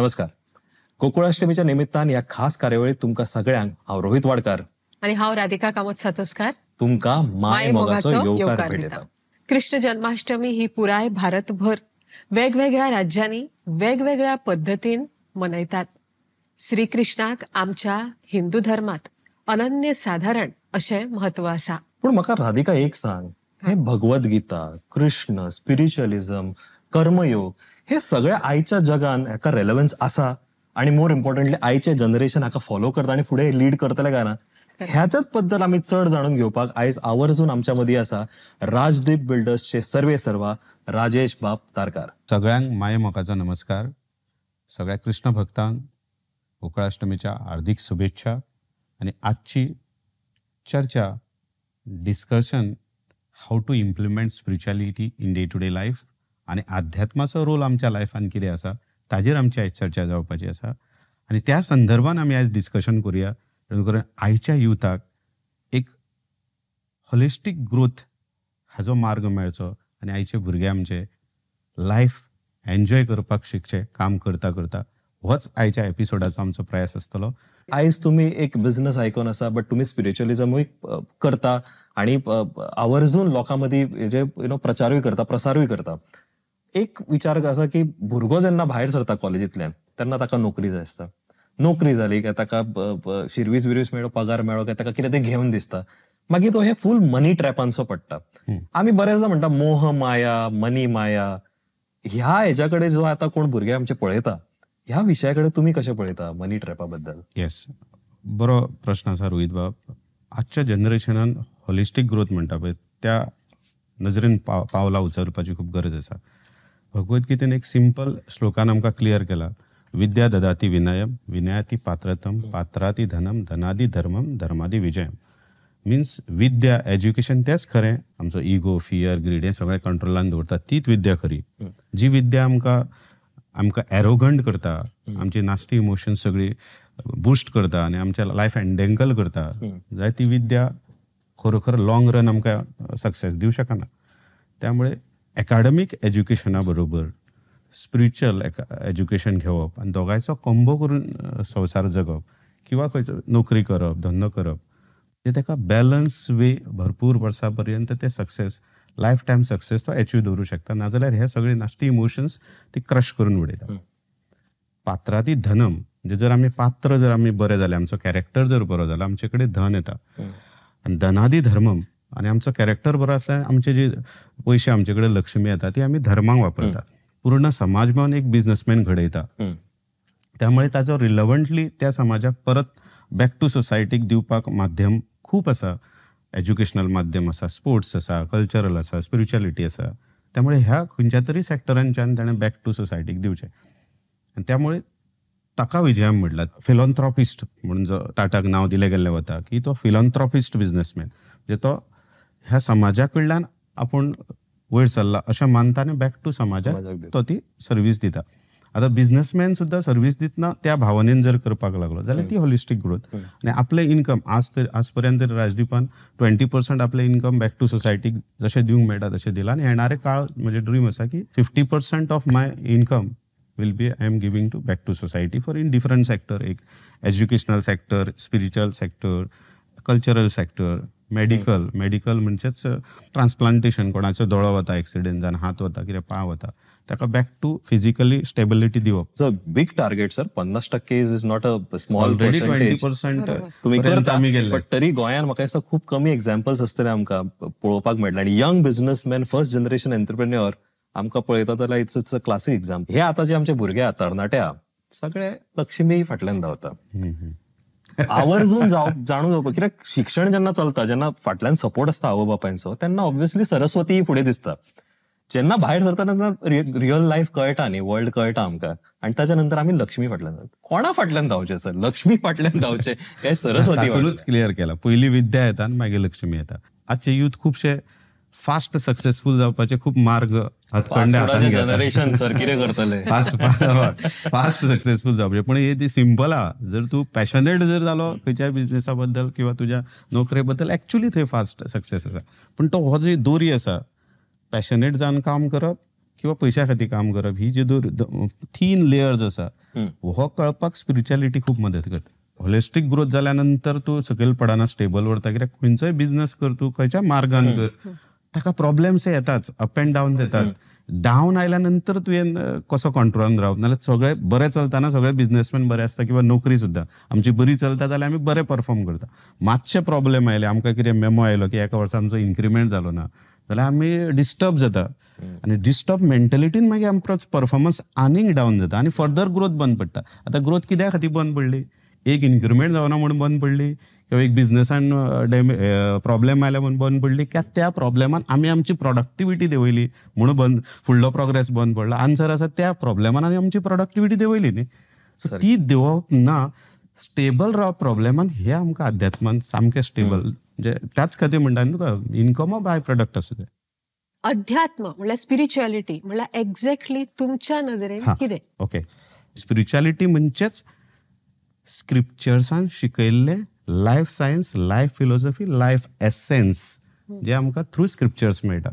नमस्कार. गोकुळाष्टमीच्या निमित्तान ह्या खास कार्यावळीत तुमकां सगळ्यांक हांव रोहित वाडकार आणि हांव राधिका कामत सातोस्कार तुमकां माय मोगाचो येवकार भेटयता. कृष्ण जन्माष्टमी ही पुराय भारतभर वेगवेगळ्या राज्यांनी वेगवेगळ्या पद्दतीन मनयतात. श्रीकृष्णाक आमच्या हिंदू धर्मात अनन्य साधारण अशें म्हत्व आसा. पूण म्हाका राधिका एक सांग, हे भगवद्गीता, कृष्ण, स्पिरिच्युअलिझम, कर्मयोग हे सगळे आयच्या जगान हाका रेलेवन्स आसा आणि मोर इम्पॉर्टंटली आयचे जनरेशन हाका फॉलो करता आणि फुडें लीड करतले काय ना, ह्याच्याच बद्दल आमी चड जाणून घेवपाक आयज आवर्जून आमच्या मदीं आसा राजदीप बिल्डर्सचे सर्वे सर्वा राजेश बाब तारकार. सगळ्यांक माय मोगाचो नमस्कार. सगळ्या कृष्ण भक्तांक गोकुळाष्टमीच्या हार्दिक शुभेच्छा. आनी आजची चर्चा discussion how to implement spirituality in day to day life आनी आध्यात्माचो रोल आमच्या लायफान कितें आसा ताजेर आमची आयज चर्चा जावपाची आसा. आनी त्या संदर्भान आमी आयज डिस्कशन करुया जेणे करून आयच्या युथाक एक होलिस्टीक ग्रोथ हाजो मार्ग मेळचो आनी आयचे भुरगे आमचे लायफ एन्जॉय करपाक शिकचे काम करता करता. होच आयच्या एपिसोडाचो आमचो प्रयास आसतलो. आयज तुमी एक बिझनस आयकॉन आसा, बट तुमी स्पिरिच्युअलिझमूय करता आणि आवर्जून लोकां मदीं जे you know प्रचारूय करता, प्रसारूय करता. एक विचार आसा की भुरगो जेन्ना भायर सरता कॉलेजींतल्यान तेन्ना ताका नोकरी जाय आसता. नोकरी जाली काय ताका शिरवीस बिरवीस मेळ्ळो, पगार मेळ्ळो काय ताका कितें तें घेवन दिसता. मागीर तो हे फूल मनी ट्रॅपांचो पडटा. आमी बरेचदा म्हणटा मोह माया, मनी माया, ह्या हेज्या कडेन जो आतां कोण भुरगे आमचे पळयता ह्या विशया कडेन तुमी कशें पळयता मनी ट्रॅपा बद्दल? येस, बरो प्रश्न आसा रोहित बाब. आजच्या जनरेशनान होलिस्टीक ग्रोथ म्हणटा पळय त्या नजरेन पावलां उचलपाची खूब गरज आसा. भगवद्गीतेन एक सिंपल श्लोकान आमकां क्लियर केला, विद्या ददाती विनयम, विनयाती पात्रतम, पात्राती धनम, धनादी धर्मम, धर्मादी विजयम. मिन्स विद्या एज्युकेशन तेंच खरें, आमचो इगो, फियर, ग्रीड हें सगळें कंट्रोलान दवरता तीच विद्या खरी. जी विद्या आमकां आमकां एरोगंट करता, आमची नास्टी इमोशन्स सगळी बुस्ट करता आनी आमच्या लायफ एंडेंगल करता जाय ती विद्या खरोखर लॉंग रन आमकां सक्सेस दिवं शकना. त्यामुळे एकाडमीक एज्युकेशना बरोबर स्पिरिच्युअल एज्युकेशन घेवप आनी दोगांयचो कॉम्बो करून संवसार जगप किंवा खंयचो नोकरी करप, धंदो करप, ते ताका बॅलन्स वे भरपूर वर्सां पर्यंत ते सक्सेस, लायफ टायम सक्सेस तो एचीव दवरूं शकता. नाजाल्यार हे सगळे नास्टी इमोशन्स ती क्रश करून उडयता. पात्राती धनम म्हणजे जर आमी पात्र जर आमी बरे जाले, आमचो कॅरेक्टर जर बरो जालो, आमचे कडेन धन येता. आनी धनादी धर्मम आनी आमचो कॅरेक्टर बरो आसल्यार आमचे जे पयशे आमचे कडेन लक्ष्मी येता ती आमी धर्माक वापरता. पूर्ण समाज मेळून एक बिजनसमॅन घडयता. त्यामुळे ताजो रिलेवंटली त्या समाजाक परत बॅक टू सोसायटीक दिवपाक माध्यम खूब आसा. एज्युकेशनल माध्यम आसा, स्पोर्ट्स आसा, कल्चरल आसा, स्पिरिच्युअलिटी आसा. त्यामुळे ह्या खंयच्या तरी सॅक्टरांच्यान ताणें बॅक टू सोसायटीक दिवचें आनी त्यामुळे ताका विजयम म्हणला. फिलॉन्थ्रॉपिस्ट म्हणून जो टाटाक नांव दिलें गेल्लें वता की तो फिलॉन्थ्रॉपिस्ट बिजनसमॅन, म्हणजे तो ह्या समाजा कडल्यान आपूण वयर सरला अशें मानता आनी बॅक टू समाजाक तो ती सर्वीस दिता. आतां बिजनसमॅन सुद्दां सर्वीस दितना त्या भावनेन जर करपाक लागलो जाल्यार ती होलिस्टीक ग्रोथ. आनी आपलें इनकम आज तर आज पर्यंत राजदीपान 20% आपलें इनकम बॅक टू सोसायटीक जशें दिवंक मेळटा तशें दिलां. आनी येणारे काळ म्हजें ड्रीम आसा की 50% of my income will be I am giving to back to society for in different sector, एक educational sector, spiritual sector, cultural sector, medical. Medical म्हणजेच ट्रान्सप्लांटेशन, कोणाचो दोळो वता एक्सिडेंट जावन, हात वता, कितें पांय वता, ताका बॅक टू फिजिकली स्टेबिलिटी दिवप. It's a big target sir. 50% is not a small already percentage. 20% तुमी करता आमी गेल्ले. बट तरी गोंयान म्हाका दिसता खूब कमी एग्जाम्पल्स आसतले आमकां पळोवपाक मेळटले. आनी young businessman, first generation entrepreneur आमकां पळयता जाल्यार it's a classic example. हे आतां जे आमचे भुरगे आहा, तरणाटे आहा, सगळे लक्ष्मी फाटल्यान धांवता. आवर्जून जाणून जावपाक, कित्याक शिक्षण जेन्ना चलता, जेन्ना फाटल्यान सपोर्ट आसता आवय बापायचो, तेन्ना ऑब्वियसली सरस्वती फुडें दिसता. जेन्ना भायर सरता तेन्ना रियल लायफ कळटा न्ही, वर्ल्ड कळटा आमकां. आनी ताच्या नंतर आमी लक्ष्मी फाटल्यान धांवता. कोणा फाटल्यान धांवचें सर? लक्ष्मी फाटल्यान धांवचें काय सरस्वती? तातूंतच क्लियर केला, पयली विद्या येता आनी मागीर लक्ष्मी येता. आजचे युथ खुबशे फास्ट सक्सेसफूल जावपाचे खूब मार्ग हातखंडे हातान घेता. जनरेशन सर कितें करतले? फास्ट फास्ट सक्सेसफूल जावपाचे. पूण हे ती सिंपल आहा, जर तूं पॅशनेट जर जालो खंयच्याय बिजनेसा बद्दल किंवा तुज्या नोकरे बद्दल, एक्चुअली थंय फास्ट सक्सेस आसा. पूण तो हो जी दोरी आसा, पॅशनेट जावन काम करप किंवा पयशा खातीर काम करप, ही जी थीन लेयर्स आसा हो कळपाक स्पिरिच्युअलिटी खूब मदत करता. होलिस्टीक ग्रोथ जाल्या नंतर तूं सकयल पडना, स्टेबल उरता. कित्याक खंयचोय बिझनस कर, तूं खंयच्या मार्गान कर, ताका प्रॉब्लेम्स येताच, अप अँड डावन येतात. डावन आयल्या नंतर तुवें कसो कंट्रोलान रावप, नाल्यार सगळें बरें चलतना सगळे बिझनसमॅन बरे आसता किंवा नोकरी सुद्दां आमची बरी चलता जाल्यार आमी बरें परफॉर्म करता. मातशे प्रॉब्लेम आयले, आमकां कितें मेमो आयलो की एका वर्सा आमचो इन्क्रिमेंट जालो ना जाल्यार आमी डिस्टर्ब जाता आनी डिस्टर्ब मेंटलिटीन मागीर आमचो परफॉर्मन्स आनीक डावन जाता आनी फर्दर ग्रोथ बंद पडटा. आतां ग्रोथ कित्या खातीर बंद पडली? एक इन्क्रिमेंट जावना म्हूण बंद पडली किंवा एक बिझनसान प्रॉब्लेम आयला म्हूण बंद पडली, कित्याक त्या प्रॉब्लेमान आमी आमची प्रोडक्टिविटी देंवयली म्हणून बंद, फुडलो प्रोग्रेस बंद पडला. आन्सर आसा त्या प्रॉब्लेमान आमी आमची प्रोडक्टिविटी देंवयली न्ही. सो ती देंवप ना, स्टेबल रावप प्रॉब्लेमान, हे आमकां अध्यात्मान सामकें स्टेबल, म्हणजे त्याच खातीर म्हणटा न्ही तुका इन्कम बाय प्रोडक्ट आसूं जाय. अध्यात्म म्हणल्यार स्पिरिच्युअलिटी म्हणल्यार एक्झॅक्टली तुमच्या नजरेन कितें? ओके, स्पिरिच्युअलिटी म्हणचेच स्क्रिप्चर्सान शिकयल्लें life science, life philosophy, life essence जे आमकां थ्रू स्क्रिप्चर्स मेळटा.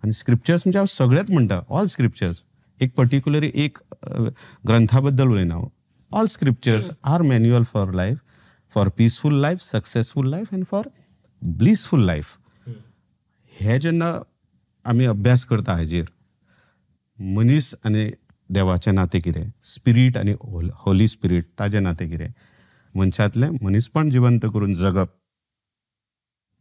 आनी स्क्रिप्चर्स म्हणजे हांव सगळेच म्हणटा, ऑल स्क्रिप्चर्स, एक पर्टिक्युलरली एक ग्रंथा बद्दल उलयना हांव. All scriptures are manual for life, for peaceful life, successful life and for blissful life. हे जेन्ना आमी अभ्यास करता हाजेर, मनीस आनी देवाचें नातें कितें, स्पिरीट आनी होली स्पिरीट ताजें नातें कितें, मनशांतलें मनीसपण जिवंत करून जगप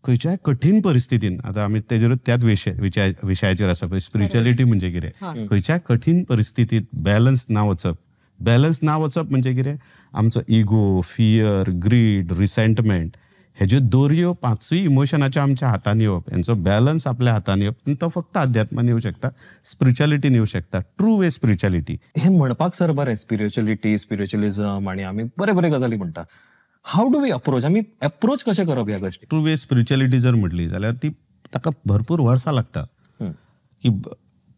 खंयच्याय कठीण परिस्थितीन. आतां आमी तेजेर त्याच विशयाचेर आसा पळय, स्पिरिच्युअलिटी म्हणजे कितें, खंयच्याय कठीण परिस्थितींत बॅलन्स ना वचप. बॅलन्स ना वचप म्हणजे कितें, आमचो इगो, फियर, ग्रीड, रिसेंटमेंट हेज्यो दोरयो पांचूय इमोशनाच्यो आमच्या हातान येवप, हेंचो बॅलन्स आपल्या हातान येवप, आनी तो फक्त अध्यात्मान येवं शकता, स्पिरिच्युअलिटीन येवं शकता, ट्रू वे स्पिरिच्युअलिटी. हे म्हणपाक सर बरें, स्पिरिच्युअलिटी, स्पिरिच्युअलिझम आनी आमी बरे बरे गजाली म्हणटा. How do we approach, आमी अप्रोच कशें करप ह्या गोश्टी? ट्रू वे स्पिरिच्युअलिटी जर म्हटली जाल्यार ती ताका भरपूर वर्सां लागता, की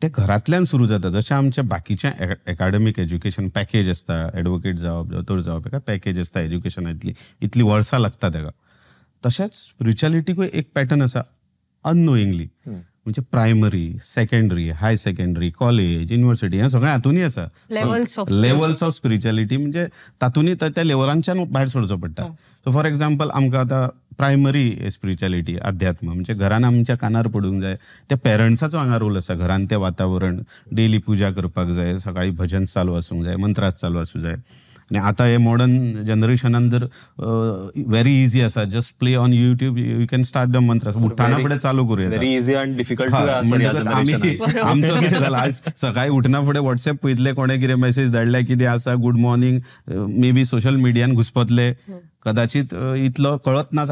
ते घरांतल्यान सुरू जाता. जशें आमच्या बाकीचें एकाडेमीक एज्युकेशन पॅकेज आसता, एडवोकेट जावप, दोतोर जावप, एका पॅकेज आसता एज्युकेशनांतली, इतली वर्सां लागता ताका. तशेंच स्पिरिच्युअलिटीकूय एक पॅटर्न आसा अननोइंगली, म्हणजे primary, secondary, high secondary, college, university, हें सगळें हातूनय आसा. लेवल्स ऑफ स्पिरिच्युअलिटी म्हणजे तातूनय त्या लेवलांच्यान भायर सरचो पडटा. सो फॉर एग्जाम्पल आमकां आतां प्रायमरी स्पिरिच्युअलिटी, अध्यात्म म्हणजे घरान आमच्या कानार पडूंक जाय, त्या पेरंट्साचो हांगा रोल आसा. घरान तें वातावरण, डेली पुजा करपाक जाय, सकाळी भजन चालू आसूंक जाय, मंत्रास चालू आसूं जाय. आनी आतां हे मॉडर्न जनरेशनान जर व्हेरी इजी आसा, just play on YouTube, you can start the mantra, उठ्ठाना फुडें चालू करूं येता. व्हेरी इजी आनी डिफिकल्ट. आमी आमचो कितें जाला, आयज सकाळी उठना फुडें वॉट्सएप पळयतले, कोणें कितें मॅसेज धाडल्या, कितें आसा, good morning, may be social मिडियान घुसपतले कदाचित, इतलो कळत ना.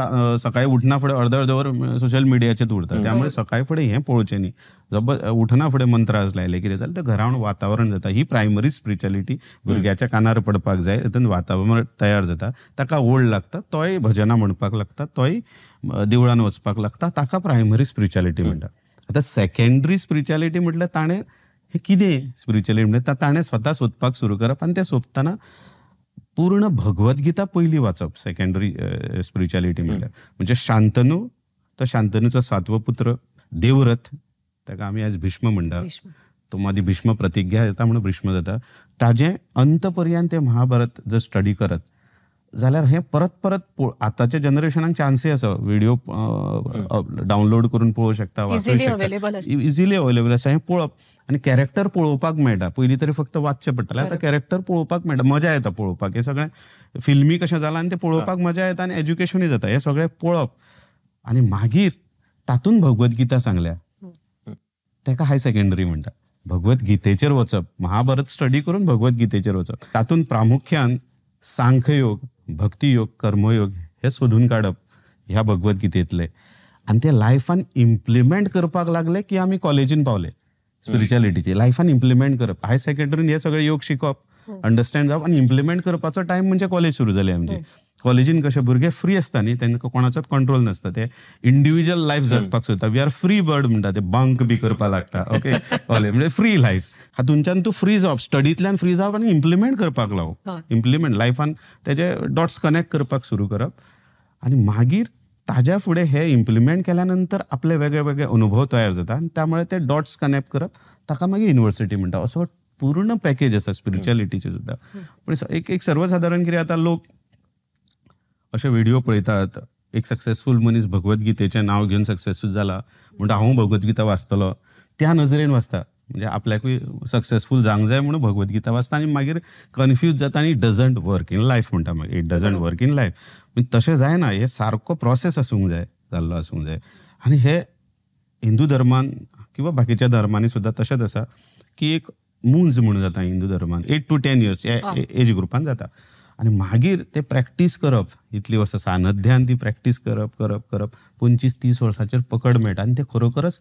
सकाळी उठना फुडें अर्द अर्द वर सोशल मिडियाचेर उरता, त्यामुळे सकाळी फुडें हें पळोवचें न्ही. जब उठना फुडें मंत्रास लायले कितें जाल्यार तें घरान वातावरण जाता. ही प्रायमरी स्पिरिच्युअलिटी भुरग्याच्या कानार पडपाक जाय, तातूंत वातावरण तयार जाता, ताका ओड लागता, तोय भजनां म्हणपाक लागता, तोय देवळान वचपाक लागता, ताका प्रायमरी स्पिरिच्युअलिटी म्हणटा. आतां सेकेंडरी स्पिरिच्युअलिटी म्हटल्यार ताणें हें कितें स्पिरिच्युअलिटी म्हटल्यार ताणें स्वता सोदपाक सुरू करप, आनी तें सोदतना पूर्ण भगवद्गीता पयली वाचप सेकेंडरी स्पिरिच्युअलिटी म्हटल्यार. म्हणजे शांतनू, तो शांतनूचो सातवो पुत्र देवरथ, ताका आमी आयज भीष्म म्हणटा, तो मदीं भीष्म प्रतिज्ञा येता म्हणून भीष्म जाता. ताजें अंत पर्यंत ते महाभारत जर स्टडी करत जाल्यार हें परत परत आतांच्या जनरेशनाक चान्सूय आसा, व्हिडिओ डावनलोड करून पळोवंक शकता, वाचूंक शकता, इजिली अवेलेबल आसा. हें पळोवप आनी कॅरेक्टर पळोवपाक मेळटा. पयलीं तरी फक्त वाचचें पडटालें, आतां कॅरेक्टर पळोवपाक मेळटा, मजा येता पळोवपाक. हें सगळें फिल्मी कशें जालां आनी तें पळोवपाक मजा येता आनी एज्युकेशनूय जाता. हें सगळें पळोवप आनी मागीर तातूंत भगवद्गीता सांगल्या, ताका हाय सेकेंडरी म्हणटा. भगवद्गीतेचेर वचप, महाभारत स्टडी करून भगवद्गीतेचेर वचप, तातूंत प्रामुख्यान सांख्ययोग, भक्तियोग, कर्मयोग हे सोदून काडप ह्या भगवद्गीतेंतले, आनी ते लायफान इम्प्लिमेंट करपाक लागले की आमी कॉलेजीन पावले. स्पिरिच्युअलिटीचे लायफान इम्प्लिमेंट करप, हाय सेकेंडरीन हे सगळे योग शिकप, अंडरस्टँड जावप आनी इम्प्लिमेंट करपाचो टायम म्हणजे कॉलेज सुरू जाली आमची. कॉलेजीन कशें भुरगे फ्री आसता न्ही, तांकां कोणाचोच कंट्रोल नासता, ते इंडिविज्युअल लायफ जगपाक सोदता. We are free bird म्हणटा, ते बंक बी करपाक लागता. ओके, कॉलेज म्हणजे फ्री लायफ, हातूंच्यान तूं फ्री जावप, स्टडींतल्यान फ्री जावप आनी इम्प्लिमेंट करपाक लावप, इम्प्लिमेंट लायफान तेजे डॉट्स कनेक्ट करपाक सुरू करप. आनी मागीर ताज्या फुडें हे इम्प्लिमेंट केल्या नंतर आपले वेगळे वेगळे अनुभव तयार जाता आनी त्यामुळे ते डॉट्स कनेक्ट करप ताका मागीर युनिवर्सिटी म्हणटा. असो पूर्ण पॅकेज आसा स्पिरिच्युअलिटीचे सुद्दां. पण एक एक सर्वसाधारण कितें आतां लोक अशे व्हिडिओ पळयतात, एक सक्सेसफूल मनीस भगवद्गीतेचें नांव घेवन सक्सेसफूल जाला म्हणटा हांव भगवद्गीता वाचतलो, त्या नजरेन वाचता, म्हणजे आपल्याकूय सक्सेसफूल जावंक जाय म्हणून भगवद्गीता वाचता आनी मागीर कन्फ्यूज जाता आनी it doesn't work in life म्हणटा. मागीर it doesn't work in life म्हणजे तशें जायना, हे सारको प्रोसेस आसूंक जाय, जाल्लो आसूंक जाय. आनी हे हिंदू धर्मान किंवा बाकीच्या धर्मांनी सुद्दां तशेंच आसा की एक मुंज म्हणून जाता हिंदू धर्मान 8 to 10 years ह्या एज ग्रुपान जाता आनी मागीर ते प्रॅक्टीस करप, इतली वर्सां सानध्यान ती प्रॅक्टीस करप करप करप 25-30 वर्सांचेर पकड मेळटा आनी ते खरोखरच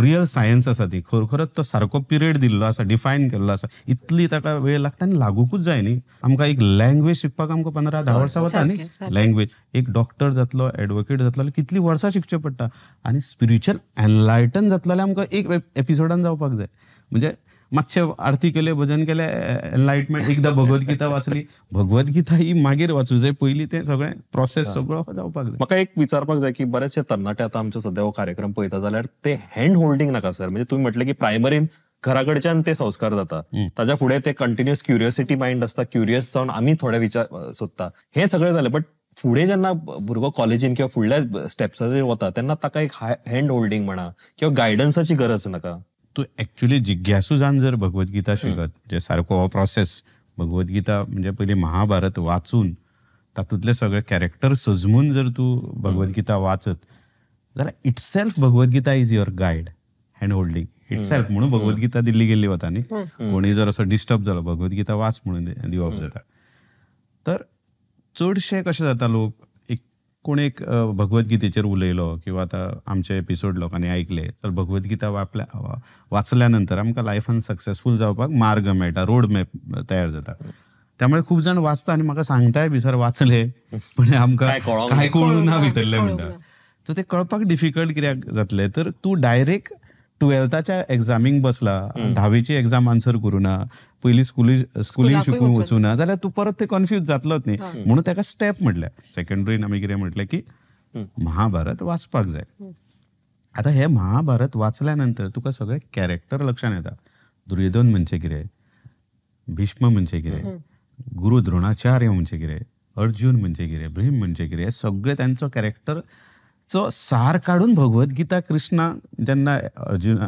रियल सायन्स आसा ती, खरोखरच तो सारको पिरियड दिल्लो आसा, डिफायन केल्लो आसा, इतली ताका वेळ लागता आनी लागुकूच जाय न्ही. आमकां एक लँग्वेज शिकपाक आमकां 15-10 वर्सां वता न्ही लँग्वेज. एक डॉक्टर जातलो, एडवोकेट जातलो जाल्यार कितलीं वर्सां शिकचें पडटा आनी स्पिरिच्युअल एनलायटन जातलो जाल्यार आमकां एक एपिसोडान जावपाक जाय. म्हणजे मातशें आरती केले, भजन केलें, एनलायटमेंट, एकदां भगवद्गीता वाचली, भगवद्गीता ही मागीर वाचूं जाय, पयलीं तें सगळें प्रोसेस सगळो जावपाक जाय. म्हाका एक विचारपाक जाय की बरेचशे तरणाटे आतां आमचे सद्या हो कार्यक्रम पळयता जाल्यार ते हँड होल्डिंग नाका सर, म्हणजे तुमी म्हटलें की प्रायमरीन घरा कडच्यान ते संस्कार जाता, ताच्या फुडें ते कंटिन्युअस क्युरियोसिटी मायंड आसता, क्युरियस जावन आमी थोडे विचार सोदता, हें सगळें जालें. बट फुडें जेन्ना भुरगो कॉलेजीन किंवा फुडल्या स्टेप्साचेर वता तेन्ना ताका एक हँड होल्डिंग म्हणा किंवा गायडन्साची गरज नाका. तूं एक्चुअली जिज्ञासू जावन जर भगवद्गीता शिकत, जे सारको हो प्रोसेस भगवद्गीता म्हणजे पयलीं महाभारत वाचून तातूंतले सगळे कॅरेक्टर सजमून जर तूं भगवद्गीता वाचत जाल्यार itself Bhagavad Gita is your guide, hand holding itself. म्हणून भगवद्गीता दिल्ली गेल्ली वता न्ही, कोणूय जर असो डिस्टर्ब जालो भगवद्गीता वाच म्हणून दिवप जाता. तर चडशे कशें जाता, लोक एक कोण एक भगवद्गीतेचेर उलयलो किंवा आतां आमचे एपिसोड लोकांनी आयकले, तर भगवद्गीता वाचल्या नंतर आमकां लायफान सक्सेसफूल जावपाक मार्ग मेळटा, रोड मॅप तयार जाता. त्यामुळे खूब जाण वाचता आनी म्हाका सांगताय बी सर वाचले पण आमकां कांय कळूंक ना भितरलें म्हणटा. सो ते कळपाक डिफिकल्ट कित्याक जातलें, तर तूं डायरेक्ट 12थाच्या एग्जामीक बसला, 10वीची एग्जाम आन्सर करूं ना, पयलीं स्कुलींग शिकूंक वचूं ना जाल्यार तूं परत ते कन्फ्यूज जातलोच न्ही. म्हणून ताका स्टेप म्हटल्या सेकंडरीन आमी कितें म्हटलें की महाभारत वाचपाक जाय. आतां हे महाभारत वाचल्या नंतर तुका सगळे कॅरेक्टर लक्षांत येता. दुर्योधन म्हणजे कितें, भीष्म म्हणजे कितें, गुरु द्रोणाचार्य म्हणजे कितें, अर्जुन म्हणजे कितें, भीम म्हणजे कितें, हे सगळे तांचो कॅरेक्टर चो सार काडून भगवद्गीता कृष्णा जेन्ना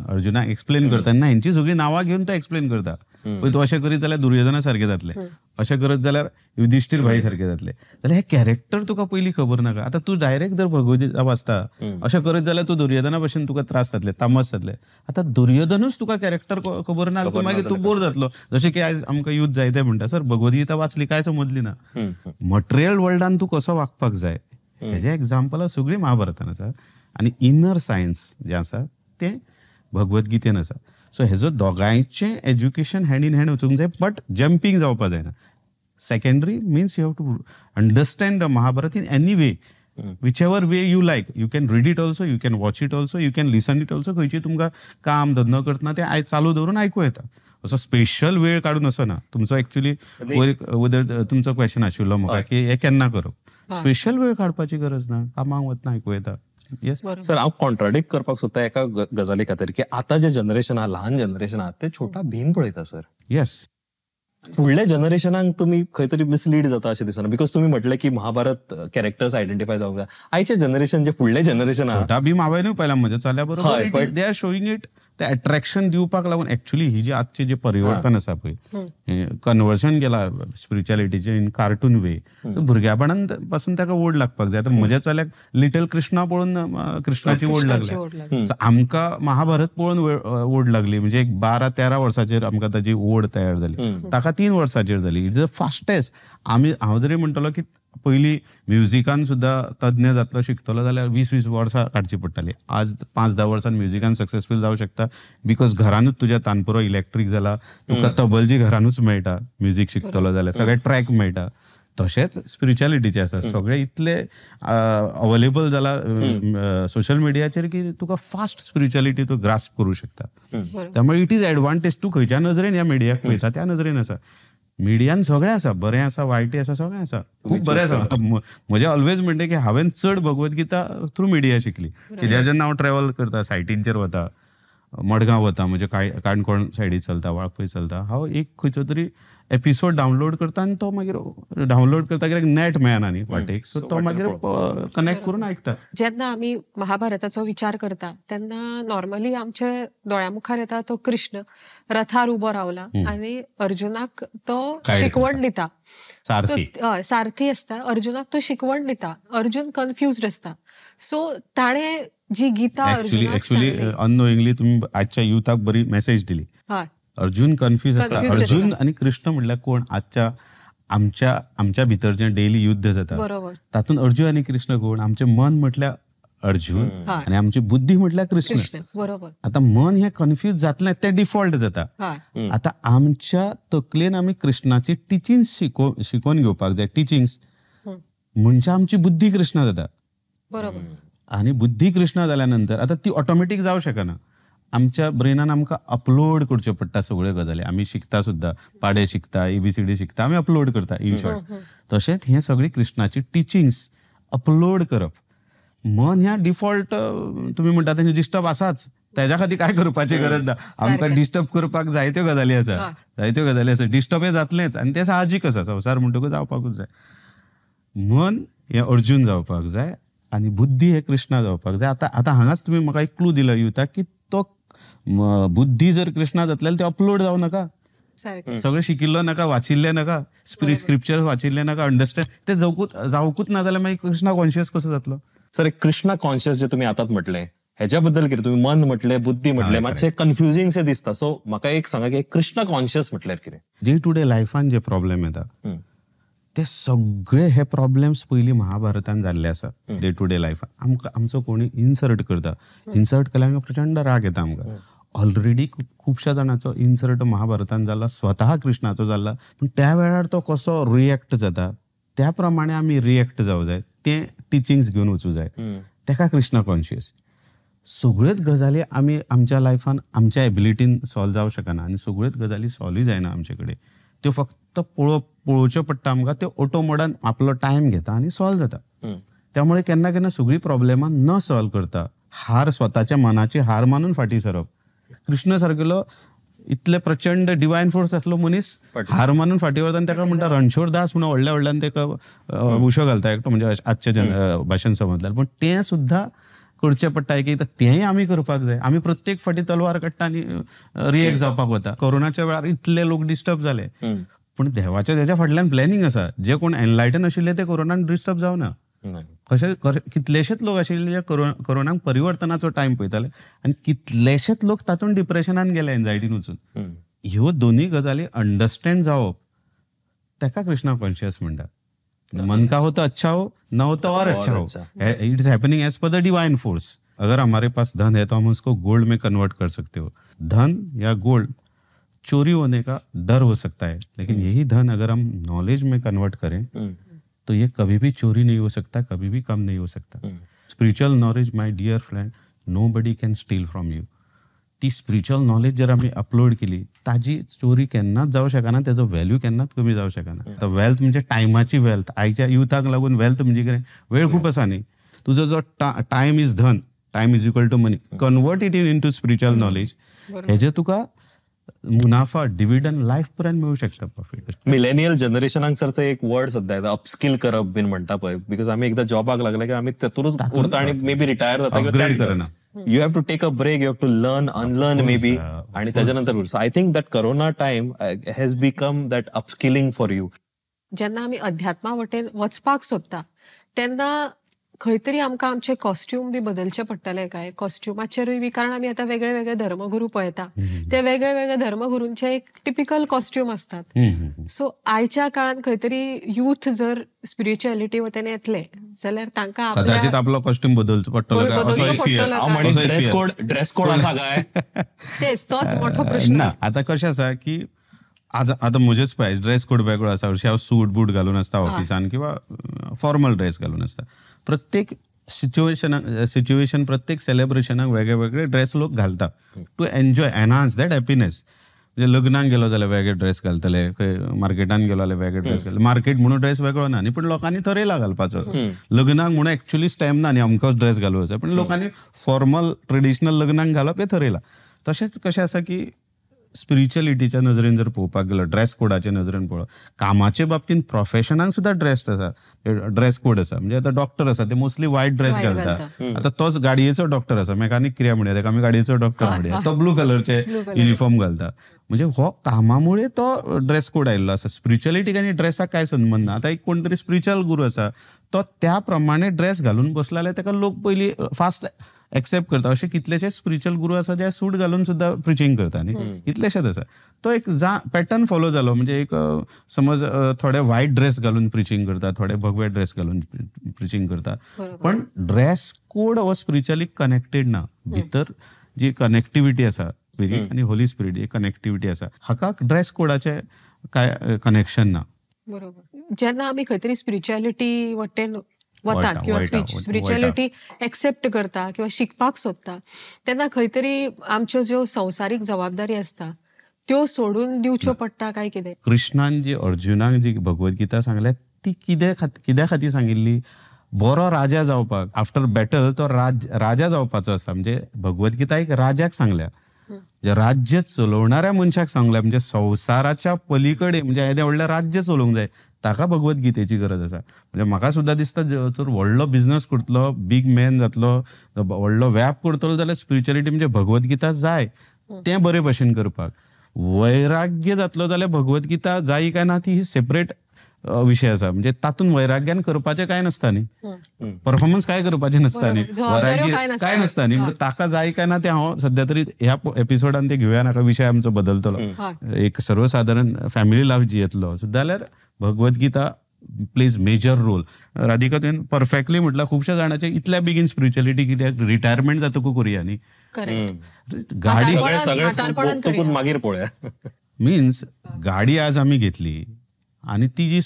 अर्जुनाक एक्सप्लेन करता तेन्ना हेंची सगळीं नांवां घेवन तो एक्सप्लेन करता. पळय तूं अशें करीत जाल्यार दुर्योधना सारकें जातलें, अशें करत जाल्यार युधिश्ठीर भाई सारकें जातलें, जाल्यार हे कॅरेक्टर तुका पयलीं खबर नाका. आतां तूं डायरेक्ट जर भगवद्गीता वाचता अशें करत जाल्यार तूं दुर्योधना भशेन तुका त्रास जातले, तामस जातले. आतां दुर्योधनूच तुका कॅरेक्टर खबर ना, तूं मागीर तूं बोर जातलो. जशें की आयज आमकां यूथ जायते म्हणटा सर भगवद्गीता वाचली काय समजली ना. मटेरियल वर्ल्डान तूं कसो वागपाक जाय हेजें एग्जाम्पल सगळीं महाभारतान आसा आनी इनर सायन्स जें आसा तें भगवद्गीतेन आसा. सो हेजो दोगांयचें एज्युकेशन हँड इन हँड वचूंक जाय, बट जंपींग जावपा जायना. Secondary means you have to understand the Mahabharata in any way, whichever way you like. You can read it also, you can watch it also, you can listen it also. खंयची तुमकां काम धंदो करतना तें चालू दवरून आयकूं येता, असो स्पेशल वेळ काडून असो ना. तुमचो एक्चुअली वयर तुमचो क्वेश्चन आशिल्लो म्हाका की हें केन्ना करप, स्पेशल वेळ काडपाची गरज ना, कामाक वतना आयकूं येता. येस सर, हांव कॉन्ट्राडिक्ट करपाक सोदता एका गजाली खातीर की आतां जे जनरेशन आहा, ल्हान जनरेशन आहा, ते छोटा भीम पळयता सर. येस, फुडल्या जनरेशनाक तुमी खंय तरी मिसलीड जाता अशें दिसना, because तुमी म्हटलें की महाभारत कॅरेक्टर्स आयडेंटिफाय जावंक जाय. आयचे जनरेशन जे फुडले जनरेशन आहा, छोटा भीम हांवेंनूय पळयला म्हज्या चल्या बरोबर, they are showing it, ते अट्रॅक्शन दिवपाक लागून. एक्चुअली ही जी आजची जे परिवर्तन आसा पळय, कन्वर्जन केला स्पिरिच्युअलिटीचें इन कार्टून वे, तर भुरग्यापणान पासून ताका ओड लागपाक जाय. आतां म्हज्या चल्याक लिटल कृष्णा पळोवन कृष्णाची ओड लागली, आमकां महाभारत पळोवन ओड लागली. म्हणजे एक 12-13 वर्सांचेर आमकां ताजी ओड तयार जाली, ताका 3 वर्सांचेर जाली. It's a fastest. आमी हांव तरी म्हणटलो की पयलीं म्युजिकान सुद्दां तज्ञ जातलो शिकतलो जाल्यार 20-20 वर्सां काडची पडटाली. आज 5-10 वर्सान म्युजिकान सक्सेसफूल जावं शकता, because घरानूच तुज्या तानपुरो इलेक्ट्रीक जाला, तुका तबलजी घरानूच मेळटा म्युजीक शिकतलो जाल्यार, सगळे ट्रॅक मेळटा. तशेंच स्पिरिच्युअलिटीचें आसा, सगळे इतले अवेलेबल जाला सोशल मिडियाचेर की तुका फास्ट स्पिरिच्युअलिटी तूं ग्रास्प करूं शकता. त्यामुळे it is advantage. तूं खंयच्या नजरेन ह्या मिडियाक पळयता त्या नजरेन आसा. मिडियान सगळें आसा, बरें आसा, वायटय आसा, सगळें आसा, खूब बरें आसा. म्हजें ऑलवेज म्हणटा की हांवें चड भगवद्गीता थ्रू मिडिया शिकली. कित्याक जेन्ना हांव ट्रॅवल करता, सायटींचेर वता, मडगांव वता, म्हजे काणकोण सायडी चलता, वाळपय चलता, हांव एक खंयचो तरी एपिसोड डावनलोड करता आनी तो मागीर डावनलोड करता कित्याक नॅट मेळना न्ही वाटेक, सो तो मागीर कनेक्ट करून आयकता. जेन्ना आमी महाभारताचो विचार करता तेन्ना नॉर्मली आमच्या दोळ्या मुखार येता तो कृष्ण रथार उबो रावला आनी अर्जुनाक तो शिकवण दिता. सारथी आसता, अर्जुनाक तो शिकवण दिता, अर्जुन कन्फ्युज्ड आसता. सो ताणें जी गीता एक्चुअली अननोइंगली तुमी आजच्या युथाक बरी मेसेज दिली. अर्जुन कन्फ्यूज आसता. अर्जुन आनी कृष्ण म्हटल्यार कोण? आजच्या आमच्या आमच्या भितर जें डेली युद्ध जाता तातूंत अर्जुन आनी कृष्ण कोण? आमचें मन म्हटल्यार अर्जुन आनी आमची बुद्धी म्हटल्यार कृष्ण. आतां मन हें कन्फ्यूज जातलें, तें डिफॉल्ट जाता. आतां आमच्या तकलेन आमी कृष्णाची टिचिंग्स शिकोवन घेवपाक जाय. टिचिंग्स म्हणजे आमची बुद्धी कृष्णा जाता. आनी बुद्धी कृष्णा जाल्या नंतर आतां ती ऑटोमॅटीक जावं शकना. आमच्या ब्रेनान आमकां अपलोड करच्यो पडटा सगळ्यो गजाली. आमी शिकता सुद्दां, पाडे शिकता, ABCD शिकता, आमी अपलोड करता इन शॉर्ट. तशेंच हें सगळी कृष्णाची टिचिंग्स अपलोड करप. मन ह्या डिफॉल्ट तुमी म्हणटा तें डिस्टर्ब आसाच, तेज्या खातीर कांय करपाची गरज ना. आमकां डिस्टर्ब करपाक जायत्यो गजाली आसा, जायत्यो गजाली आसा. डिस्टर्ब हें जातलेंच आनी तें साहजीक आसा, संवसार म्हणटकूच जावपाकूच जाय. मन हें अर्जुन जावपाक जाय आनी बुद्धी हें कृष्णा जावपाक जाय. आतां आतां हांगाच तुमी म्हाका एक क्लू दिलो युथाक की तो बुद्धी जर कृष्णा जातले जाल्यार ते अपलोड जावं नाका, सगळें शिकिल्लो नाका, वाचिल्लें नाका, स्क्रिप्चर वाचिल्लें नाका, अंडरस्टँड ते जावकूच ना जाल्यार मागीर कृष्णा कॉन्शियस कसो जातलो? सर, कृष्णा कॉन्शियस जे तुमी आतांच म्हटलें हेच्या बद्दल कितें? तुमी मन म्हटलें, बुद्धी म्हटलें, मातशें कन्फ्युजींग शें दिसता. सो म्हाका एक सांगा की कृष्णा कॉन्शियस म्हटल्यार कितें? डे टू डे लायफान जे प्रॉब्लेम येता ते सगळे हे प्रॉब्लेम्स पयलीं महाभारतान जाल्ले आसा. डे टू डे लायफान आमकां आमचो कोणी इन्सर्ट करता, इन्सर्ट केल्यार आमकां प्रचंड राग येता. आमकां ऑलरेडी खुबश्या जाणांचो इन्सर्ट महाभारतान जाला, स्वता कृष्णाचो जाला, पूण त्या वेळार तो कसो रिएक्ट जाता त्या प्रमाणे आमी रिएक्ट जावं जाय, तें टिचिंग्स घेवन वचूं जाय. तेका कृष्णा कॉन्शियस. सगळ्योच गजाली आमी आमच्या लायफान आमच्या एबिलिटीन सॉल्व जावं शकना आनी सगळ्योच गजाली सॉल्वूय जायना आमचे कडेन. त्यो फक्त पळोवच्यो पडटा आमकां, त्यो ऑटो मोडान आपलो टायम घेता आनी सॉल्व जाता. त्यामुळे केन्ना केन्ना सगळीं प्रॉब्लेमां न सॉल्व करता हार, स्वताच्या मनाची हार मानून फाटीं सरप. कृष्ण सारकेलो इतले प्रचंड डिवायन फोर्स आसलो मनीस हार मानून फाटीं वता आनी ताका म्हणटा रणछोड दास म्हणून व्हडल्या व्हडल्यान ताका उशो घालता एकटो, म्हणजे आजच्या भाशेन समजल्यार. पूण तें सुद्दां करचें पडटा की तेंय आमी करपाक जाय. आमी प्रत्येक फावटी तलवार काडटा आनी रिएक्ट जावपाक वता. कोरोनाच्या वेळार इतले लोक डिस्टर्ब जाले, पूण देवाच्या तेच्या फाटल्यान प्लॅनिंग आसा. जे कोण एनलायटन आशिल्ले ते कोरोनान डिस्टर्ब जावना. कशे कितलेशेच लोक आशिल्ले जे कोरोनाक परिवर्तनाचो टायम पळयताले आनी कितलेशेच लोक तातूंत डिप्रेशनान गेले, एन्जायटीन वचून. ह्यो दोनूय गजाली अंडरस्टँड जावप ताका कृष्णा कॉन्शियस म्हणटा. मन का हो तो अच्छा हो, न हो तो और अच्छा हो. It is happening as per the divine force. अगर हमारे पास धन है तो हम उसको गोल्ड में कन्वर्ट कर सकते हो. धन या गोल्ड चोरी होने का डर हो सकता है, लेकिन यही धन अगर हम नॉलेज में कन्वर्ट करें तो ये कभी भी चोरी नहीं हो सकता, कभी भी कम नहीं हो सकता. Spiritual knowledge my dear friend, nobody can steal from you. ती स्पिरिच्युअल नॉलेज जर आमी अपलोड केली ताजी चोरी केन्नाच जावं शकना, तेजो व्हॅल्यू केन्नाच कमी जावं शकना. आतां वेल्थ म्हणजे टायमाची वेल्थ. आयच्या युथाक लागून वेल्थ म्हणजे कितें, वेळ खूब आसा न्ही. तुजो जो टायम is धन, time is equal to money, convert it into spiritual knowledge. हेजे तुका मुनाफा, डिविडंड लायफ पर्यंत मेळूं शकता, प्रॉफिट. मिलेनियल जनरेशनाक सर ते एक वर्ड सद्या येता, अपस्किल करप बीन म्हणटा पळय, because आमी एकदां जॉबाक लागले की आमी तातूंतच उरता आनी मे बी रिटायर जाता, अपग्रेड करना. You have to take a break, you have to learn, unlearn maybe, आणि त्याच्यानंतर. So I think that corona time has become that upskilling for you. जेन्ना आमी अध्यात्मा वटेन वचपाक सोदता तेन्ना खंय तरी आमकां आमचे कॉस्ट्यूम बी बदलचे पडटले काय? कॉस्ट्युमाचेरूय बी, कारण आमी आतां वेगळे वेगळे धर्मगुरू पळयता, ते वेगळे वेगळे धर्मगुरूंचे एक टिपिकल कॉस्ट्यूम असतात. सो आयच्या काळान खंय तरी यूथ जर स्पिरिच्युअलिटी वटेन येतले जाल्यार तांकां कदाचित आपलो कॉस्ट्यूम बदलचो पडटलो. ड्रेस कोड आसा काय? तेच, तोच मोठो प्रश्न. ना, आतां कशें आसा की आज आतां म्हजेच पळय ड्रेस कोड वेगळो आसा. हरशीं हांव सूट बूट घालून आसता ऑफिसान किंवा फॉर्मल ड्रेस घालून आसता. प्रत्येक सिच्युएशन प्रत्येक सेलिब्रेशनाक वेगळे वेगळे ड्रेस लोक घालता to enjoy, enhance that happiness. म्हणजे लग्नाक गेलो जाल्यार वेगळे ड्रेस घालतले, खंय मार्केटान गेलो जाल्यार वेगळे ड्रेस घालतले. मार्केट म्हणून ड्रेस वेगळो ना न्ही, पण लोकांनी थरयला घालपाचो. लग्नाक म्हणून एक्चुअली स्टॅम ना न्ही अमकोच ड्रेस घालूं आसा, पण लोकांनी फॉर्मल ट्रेडिशनल लग्नाक घालप हें थरयलां. तशेंच कशें आसा की स्पिरिच्युअलिटीच्या नदरेन जर पळोवपाक गेलो, ड्रेस कोडाच्या नदरेन पळोवप, कामाचे बाबतींत प्रोफेशनाक सुद्दां ड्रेस आसा, ड्रेस कोड आसा. म्हणजे आतां डॉक्टर आसा ते मोस्टली व्हायट ड्रेस घालता. आतां तोच गाडयेचो डॉक्टर आसा, मेकानीक क्रिया म्हणया ताका आमी, गाडयेचो डॉक्टर म्हणया, तो ब्लू कलरचे युनिफॉर्म घालता. म्हणजे हो कामामुळे तो ड्रेस कोड आयिल्लो आसा. स्पिरिच्युअलिटीक आनी ड्रेसाक काय संबंद ना. आतां एक कोण तरी स्पिरिच्युअल गुरू आसा तो त्या प्रमाणे ड्रेस घालून बसलो जाल्यार ताका लोक पयलीं फास्ट एक्सेप्ट करता. अशे कितलेशेच स्पिरिच्युअल गुरू आसा जे सूट घालून सुद्दां प्रिचींग करता न्ही, कितलेशेच आसा. तो एक पॅटर्न फॉलो जालो. म्हणजे एक समज थोडे व्हायट ड्रेस घालून प्रिचींग करता, थोडे भगवे ड्रेस घालून प्रिचींग करता, पण ड्रेस कोड हो स्पिरिच्युअली कनेक्टेड ना. भितर जी कनेक्टिविटी आसा स्पिरीट आनी होली स्पिरीट ही कनेक्टिविटी आसा, हाका ड्रेस कोडाचे काय कनेक्शन ना. बरोबर. जेन्ना आमी खंय तरी स्पिरिच्युअलिटी वटेन वतात किंवा स्पिरिच्युअलिटी एक्सेप्ट करता किंवा शिकपाक सोदता तेन्ना खंय तरी आमच्यो ज्यो संवसारीक जबाबदारी आसता त्यो सोडून दिवच्यो पडटा काय कितें? कृष्णान जी अर्जुनाक जी भगवद्गीता सांगल्या ती कित्या खातीर सांगिल्ली? बरो राजा जावपाक. आफ्टर बॅटल तो राजा जावपाचो आसता. म्हणजे भगवद्गीता एक राजाक सांगल्या, राज्य चलोवणाऱ्या मनशाक सांगल्या, म्हणजे संवसाराच्या पलीकडे म्हणजे येदें व्हडलें राज्य चलोवंक जाय ताका भगवद्गीतेची गरज आसा. म्हणजे म्हाका सुद्दां दिसता जर व्हडलो बिजनस करतलो, बीग मॅन जातलो, व्हडलो व्याप करतलो जाल्यार स्पिरिच्युअलिटी म्हणजे भगवद्गीता जाय तें बरे भशेन करपाक. वैराग्य जातलो जाल्यार भगवद्गीता जाय काय ना ती ही सेपरेट विशय आसा. म्हणजे तातूंत वैराग्यान करपाचें कांय नासता न्ही, परफॉर्मन्स काय करपाचें नासता न्ही, वैराग्य काय नासता न्ही. म्हणजे ताका जाय काय ना तें हांव सद्या तरी ह्या एपिसोडान तें घेवया नाका, विशय आमचो बदलतलो. एक सर्वसाधारण फॅमिली लायफ जियेतलो सुद्दां जाल्यार Bhagavad Gita plays major role. Radhika तुवें परफेक्टली म्हटलां, खुबश्या जाणांचे इतल्या बेगीन स्पिरिच्युअलिटी कित्याक रिटायरमेंट जातकूच करुया न्ही. गाडी मागीर पळोवया. मिन्स गाडी आज आमी घेतली आनी ती जी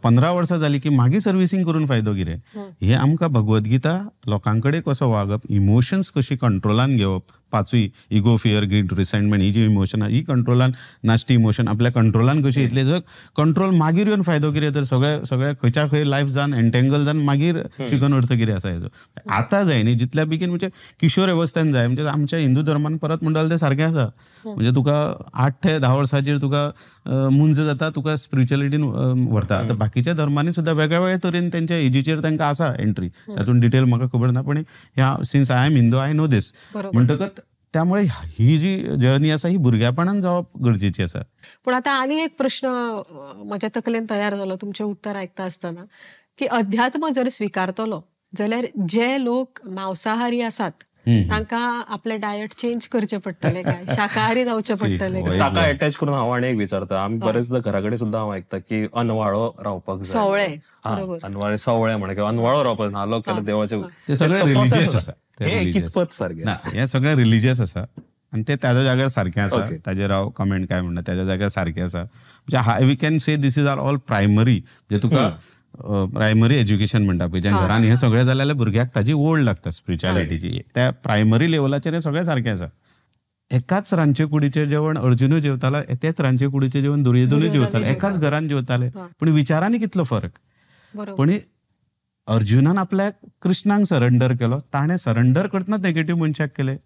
15 वर्सां जाली की मागीर सर्विसींग करून फायदो कितें? हे आमकां भगवद्गीता लोकां कडेन कसो वागप, इमोशन्स कशी कंट्रोलान घेवप, पांचूय इगो, फियर, गिल्ट, रिसेंटमेंट ही जी इमोशनां ही कंट्रोलान, नाश्टी इमोशन आपल्या कंट्रोलान कशी येतली. जर कंट्रोल मागीर येवन फायदो कितें तर सगळे सगळे खंयच्या खंय लायफ जावन एन्टेंगल जावन मागीर शिकून अर्थ कितें आसा हेजो. आतां जाय न्ही जितल्या बेगीन, म्हणजे किशोर अवस्थेन जाय. म्हणजे आमच्या हिंदू धर्मान परत म्हणटा तें सारकें आसा. म्हणजे तुका 8 ते 10 वर्सांचेर तुका मुंज जाता, तुका स्पिरिच्युअलिटीन व्हरता. आतां बाकीच्या धर्मांनी सुद्दां वेगळ्या वेगळ्या तरेन तेंच्या एजीचेर तांकां आसा एंट्री, तातूंत डिटेल म्हाका खबर ना, पण ह्या since I am Hindu I know this. म्हणटकच त्यामुळे ही जी जर्नी आसा ही भुरग्यापणान जावप गरजेची आसा. पूण आतां आनी एक प्रश्न म्हज्या तकलेन तयार जालो तुमचें उत्तर आयकता आसतना की अध्यात्म जर स्विकारतलो जाल्यार जे लोक मांसाहारी आसात तांकां आपलें डायट चेंज करचें पडटलें काय, शाकाहारी जावचें पडटलें? ताका एटॅच करून हांव आनी एक विचारता, आमी बरेचदा घरा कडेन सुद्दां हांव आयकता की अनवाळो रावपाक जाय, सवळे, अनवाळे सवळे म्हणा किंवा अनवाळो रावपाक नालो केल्यार देवाचें ते सगळें रिलिजियस आसा. हे कितपत सारकें ना, हें सगळें रिलिजियस आसा आनी तें ताज्या जाग्यार सारकें आसा. ताजेर हांव कमेंट काय म्हणना, ताज्या जाग्यार सारकें आसा. म्हणजे we can say this is are all primary. म्हणजे तुका प्रायमरी एज्युकेशन म्हणटा पळय, जें घरान हें सगळें जालें जाल्यार भुरग्याक ताजी ओड लागता स्पिरिच्युअलिटीची. त्या प्रायमरी लेवलाचेर हें सगळें सारकें आसा. एकाच रांदचे कुडीचें जेवण अर्जुनूय जेवतालो, तेच रांदचे कुडीचें जेवण दुर्योधनूय जेवताले, एकाच घरान जेवताले, पूण विचारांनी कितलो फरक. पूण अर्जुनान आपल्याक कृष्णाक सरंडर केलो, ताणें सरंडर करतना नेगेटीव मनशाक केलें,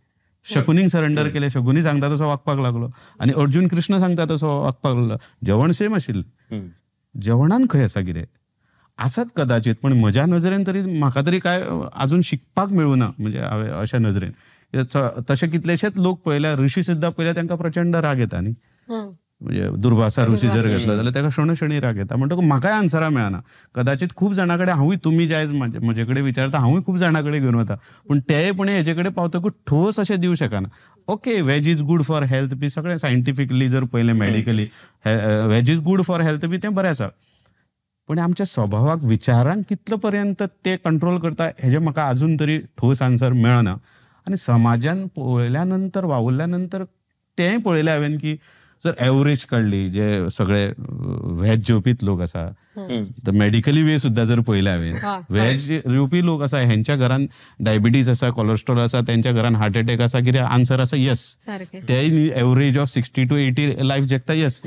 शकुनीक सरंडर केलें, शकुनी सांगता तसो वागपाक लागलो आनी अर्जुन कृष्ण सांगता तसो वागपाक लागलो. जेवण सेम आशिल्लें, जेवणान खंय आसा कितें आसात कदाचित, पण म्हज्या नजरेन तरी म्हाका तरी काय अजून शिकपाक मेळूना. म्हणजे हांवें अशा नजरेन तशे कितलेशेच लोक पळयल्या, ऋषी सुद्दां पळयल्या, तांकां प्रचंड राग येता न्ही. म्हणजे दुर्वासा ऋषी जर घेतलो जाल्यार ताका शणशणी राग येता. म्हणटकूच म्हाकाय आन्सरां मेळना. कदाचित खूब जाणां कडेन हांवूय, तुमी जे आयज म्हजे कडेन विचारता हांवूय खूब जाणां कडेन घेवन वता, पूण तेय पण हेजे कडेन पावतकूच ठोस अशें दिवं शकना. Okay, veg is good for health बी सगळें सायंटिफिकली जर पळयलें, medically veg is good for health बी तें बरें आसा, पण आमच्या स्वभावाक विचारांक कितलो पर्यंत ते कंट्रोल करता हेजें म्हाका अजून तरी ठोस आन्सर मेळना. आनी समाजान पळयल्या नंतर, वावुरल्या नंतर तेंय पळयलें हांवें की जर एवरेज काडली जे सगळे व्हेज जेवपीच लोक आसा, तर मेडिकली वे सुद्दां जर पळयले हांवें, व्हेज जेवपी लोक आसा हेंच्या घरान डायबिटीज आसा, कोलेस्ट्रॉल आसा, तेंच्या घरान हार्ट अटॅक आसा, कितें आन्सर आसा येस. ते average of 60 to 80 life जगता, येस.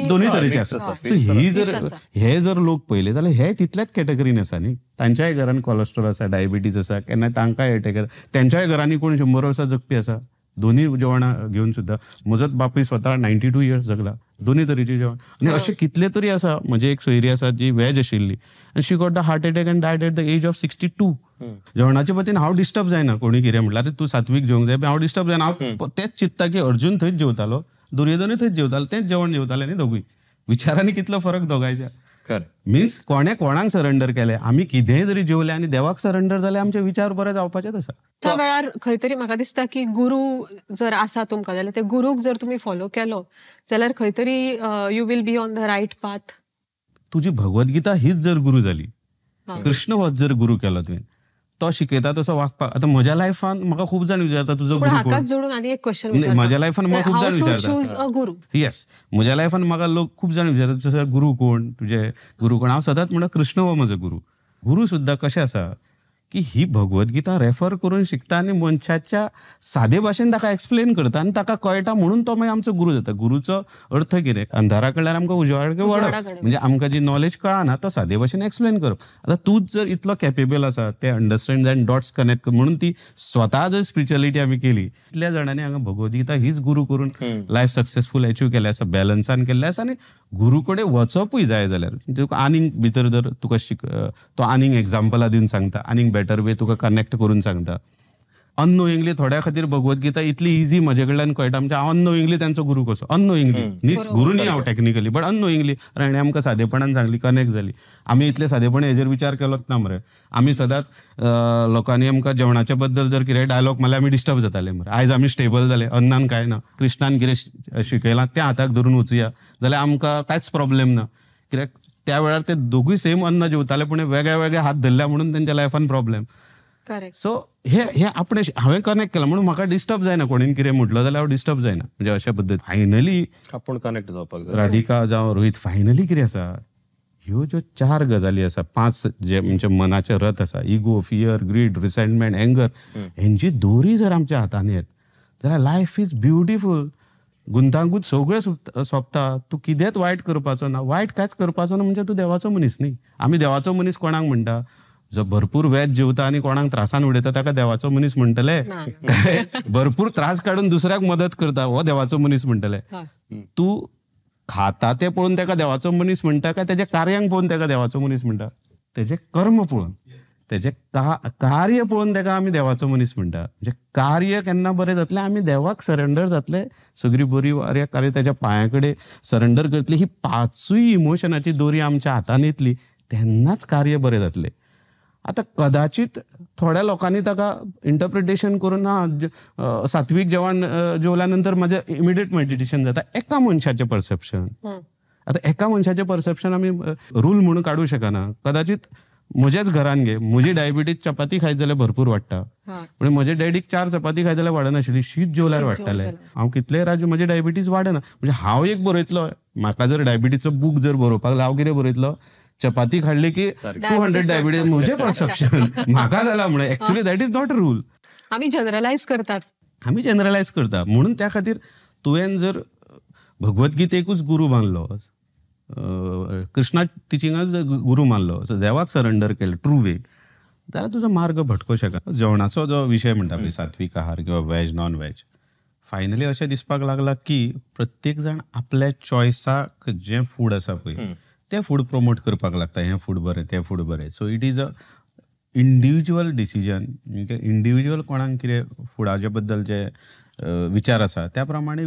दोन्ही तरेचे आसा. सो ही जर हे जर लोक पळयले जाल्यार हे तितल्याच कॅटेगरीन आसा न्ही. तांच्याय घरान कोलेस्ट्रॉल आसा, डायबिटीज आसा, केन्ना तांकांय अटॅक येता. तेंच्याय घरांनी कोण 100 वर्सां जगपी आसा, दोन्ही जेवणां घेवन सुद्दां. म्हजोच बापूय स्वता 92 इयर्स जगला, दोन्ही तरेचीं जेवण. आनी अशें कितले तरी आसा. म्हजी एक सोयरी आसा जी व्हेज आशिल्ली आनी she got the heart attack and died at the age of 62. जेवणाचे बाबतीन हांव डिस्टर्ब जायना. कोणी कितें म्हटल्यार तूं सात्वीक जेवंक जाय, हांव डिस्टर्ब जायना. हांव तेंच चिंतता की अर्जुन थंयच जेवतालो, दुर्योधनूय थंयच जेवतालो, तेंच जेवण जेवताले न्ही दोगूय. विचारांनी कितलो फरक दोगांयच्या. मिन्स कोणे कोणाक सरेंडर केलें. आमी कितेंय जरी जेवले आनी देवाक सरेंडर जाले आमचे विचार बरे जावपाचेच आसा. त्या वेळार खंय तरी म्हाका दिसता की गुरू जर आसा तुमकां जाल्यार ते गुरूक जर तुमी फॉलो केलो जाल्यार खंय तरी you will be on the right path. तुजी भगवद्गीता हीच जर गुरू जाली, कृष्ण होच जर गुरू केलो तुवें, तो शिकयता तसो वागपाक. आतां म्हज्या लायफान म्हाका खूब जाण विचारता तुजो गुरू कोण. जोडून आनी एक क्वेश्चन, म्हज्या लायफान म्हाका खूब जाण विचारता, येस, म्हज्या लायफान म्हाका लोक खूब जाण विचारता तुजो गुरू कोण, तुजे गुरू कोण. हांव सदांच म्हणटा कृष्ण हो म्हजो गुरू. गुरू सुद्दां कशें आसा की ही भगवद्गीता रेफर करून शिकता आनी मनशाच्या सादे भाशेन ताका एक्सप्लेन करता आनी ताका कळटा, म्हणून तो मागीर आमचो गुरू जाता. गुरूचो अर्थ कितें, अंधारा कडल्यान आमकां उजवाडा कडेन व्हरप, म्हणजे आमकां जी नॉलेज कळना तो सादे भाशेन एक्सप्लेन करप. आतां तूंच जर इतलो कॅपेबल आसा ते अंडरस्टँड अँड डॉट्स कनेक्ट, म्हणून ती स्वता जर स्पिरिच्युअलिटी आमी केली, इतल्या जाणांनी हांगा भगवद्गीता हीच गुरू करून लायफ सक्सेसफूल अचीव केलें आसा, बॅलन्सान केल्लें आसा. आनी गुरू कडेन वचपूय जाय जाल्यार तुका आनीक भितर जर तुका तो आनीक एग्जाम्पलां दिवन सांगता, आनीक बेटर वे तुका कनेक्ट करून सांगता. अननोइंगली थोड्या खातीर भगवद्गीता इतली इजी म्हजे कडल्यान कळटा, म्हणजे हांव अननोइंगली तांचो गुरू कसो, अननोइंगली न्हीच गुरू न्ही हांव टॅक्निकली, बट अननोइंगली हाणें आमकां सादेपणान सांगली, कनेक्ट जाली. आमी इतले सादेपणान हेजेर विचार केलोच ना मरे. आमी सदांच लोकांनी आमकां जेवणाच्या बद्दल जर कितें डायलॉग मारल्यार आमी डिस्टर्ब जाताले मरे. आयज आमी स्टेबल जाले, अन्नान कांय ना, कृष्णान कितें शिकयलां तें हाताक धरून वचुया जाल्यार आमकां कांयच प्रॉब्लेम ना. कित्याक त्या वेळार ते दोगूय सेम अन्न जेवताले, पूण वेगळे वेगळे हात धरल्या म्हणून तेंच्या लायफान प्रॉब्लेम. सो हे हे आपणे हांवें कनेक्ट केलां म्हणून म्हाका डिस्टर्ब जायना. कोणीन कितें म्हटलो जाल्यार हांव डिस्टर्ब जायना. म्हणजे अशा पद्दतीन फायनली आपूण कनेक्ट जावपाक जाय. राधिका जावं रोहित, फायनली कितें आसा, ह्यो ज्यो 4 गजाली आसा, 5 जे आमच्या मनाचे रथ आसा, ego, fear, greed, resentment, anger, हेंची दोरी जर आमच्या हातांत येत जाल्यार लायफ is beautiful. गुंतागुंत सगळें सोंपता. तूं कितेंच वायट करपाचो ना, वायट कांयच करपाचो ना, म्हणजे तूं देवाचो मनीस न्ही. आमी देवाचो मनीस कोणाक म्हणटा, जो भरपूर वेज जेवता आनी कोणाक त्रासान उडयता ताका देवाचो मनीस म्हणटले, भरपूर त्रास काडून दुसऱ्याक मदत करता हो देवाचो मनीस म्हणटले. तूं खाता तें पळोवन ताका देवाचो मनीस म्हणटा काय तेज्या कार्यांक पळोवन ताका देवाचो मनीस म्हणटा? तेजें कर्म पळोवन, तेजें कार्य पळोवन ताका आमी देवाचो मनीस म्हणटा. म्हणजे कार्य केन्ना बरें जातलें, आमी देवाक सरेंडर जातले, सगळी बरी वाऱ्या कार्य तेज्या पांया कडेन सरेंडर करतली, ही 5 इमोशनाची दोरी आमच्या हातान येतली तेन्नाच कार्य बरें जातलें. आतां कदाचित थोड्या लोकांनी ताका इंटरप्रिटेशन करून हा सात्वीक जेवण जेवल्या नंतर म्हजें इमिडिएट मेडिटेशन जाता, एका मनशाचें परसेप्शन. आतां एका मनशाचें परसेप्शन आमी रूल म्हणून काडूं शकना. कदाचित म्हज्याच घरान घे, म्हजी डायबिटीज चपाती खायत जाल्यार भरपूर वाडटा, पूण म्हजे डॅडीक 4 चपाती खायत जाल्यार वाडनाशिल्ली, शीत जेवल्यार वाडटालें. हांव कितलेय राजू म्हजी डायबिटीज वाडना. म्हणजे हांव एक बरयतलो, म्हाका जर डायबिटीजचो बूक जर बरोवपाक हांव कितें बरयतलो, चपाती खाल्ली की 200 डायबिटीज, म्हजें परसेप्शन म्हाका जाला म्हणून. Actually that is not rule. आमी जनरलायज करतात, आमी जनरलायज करता. म्हणून त्या खातीर तुवें जर भगवद्गीतेकूच गुरू मानलो, कृष्णा टिचिंगाक गुरू मानलो, देवाक सरेंडर केलें ट्रू वे, जाल्यार तुजो मार्ग भटको शकना. जेवणाचो जो विशय म्हणटा पळय, सात्वीक आहार किंवा व्हेज नॉन व्हेज, फायनली अशें दिसपाक लागलां की प्रत्येक जाण आपल्या चॉयसाक जें फूड आसा पळय तें फूड प्रमोट करपाक लागता, हें फूड बरें तें फूड बरें. So it is a individual decision. Individual कोणाक कितें फुडाचे बद्दल जे विचार आसा त्या प्रमाणे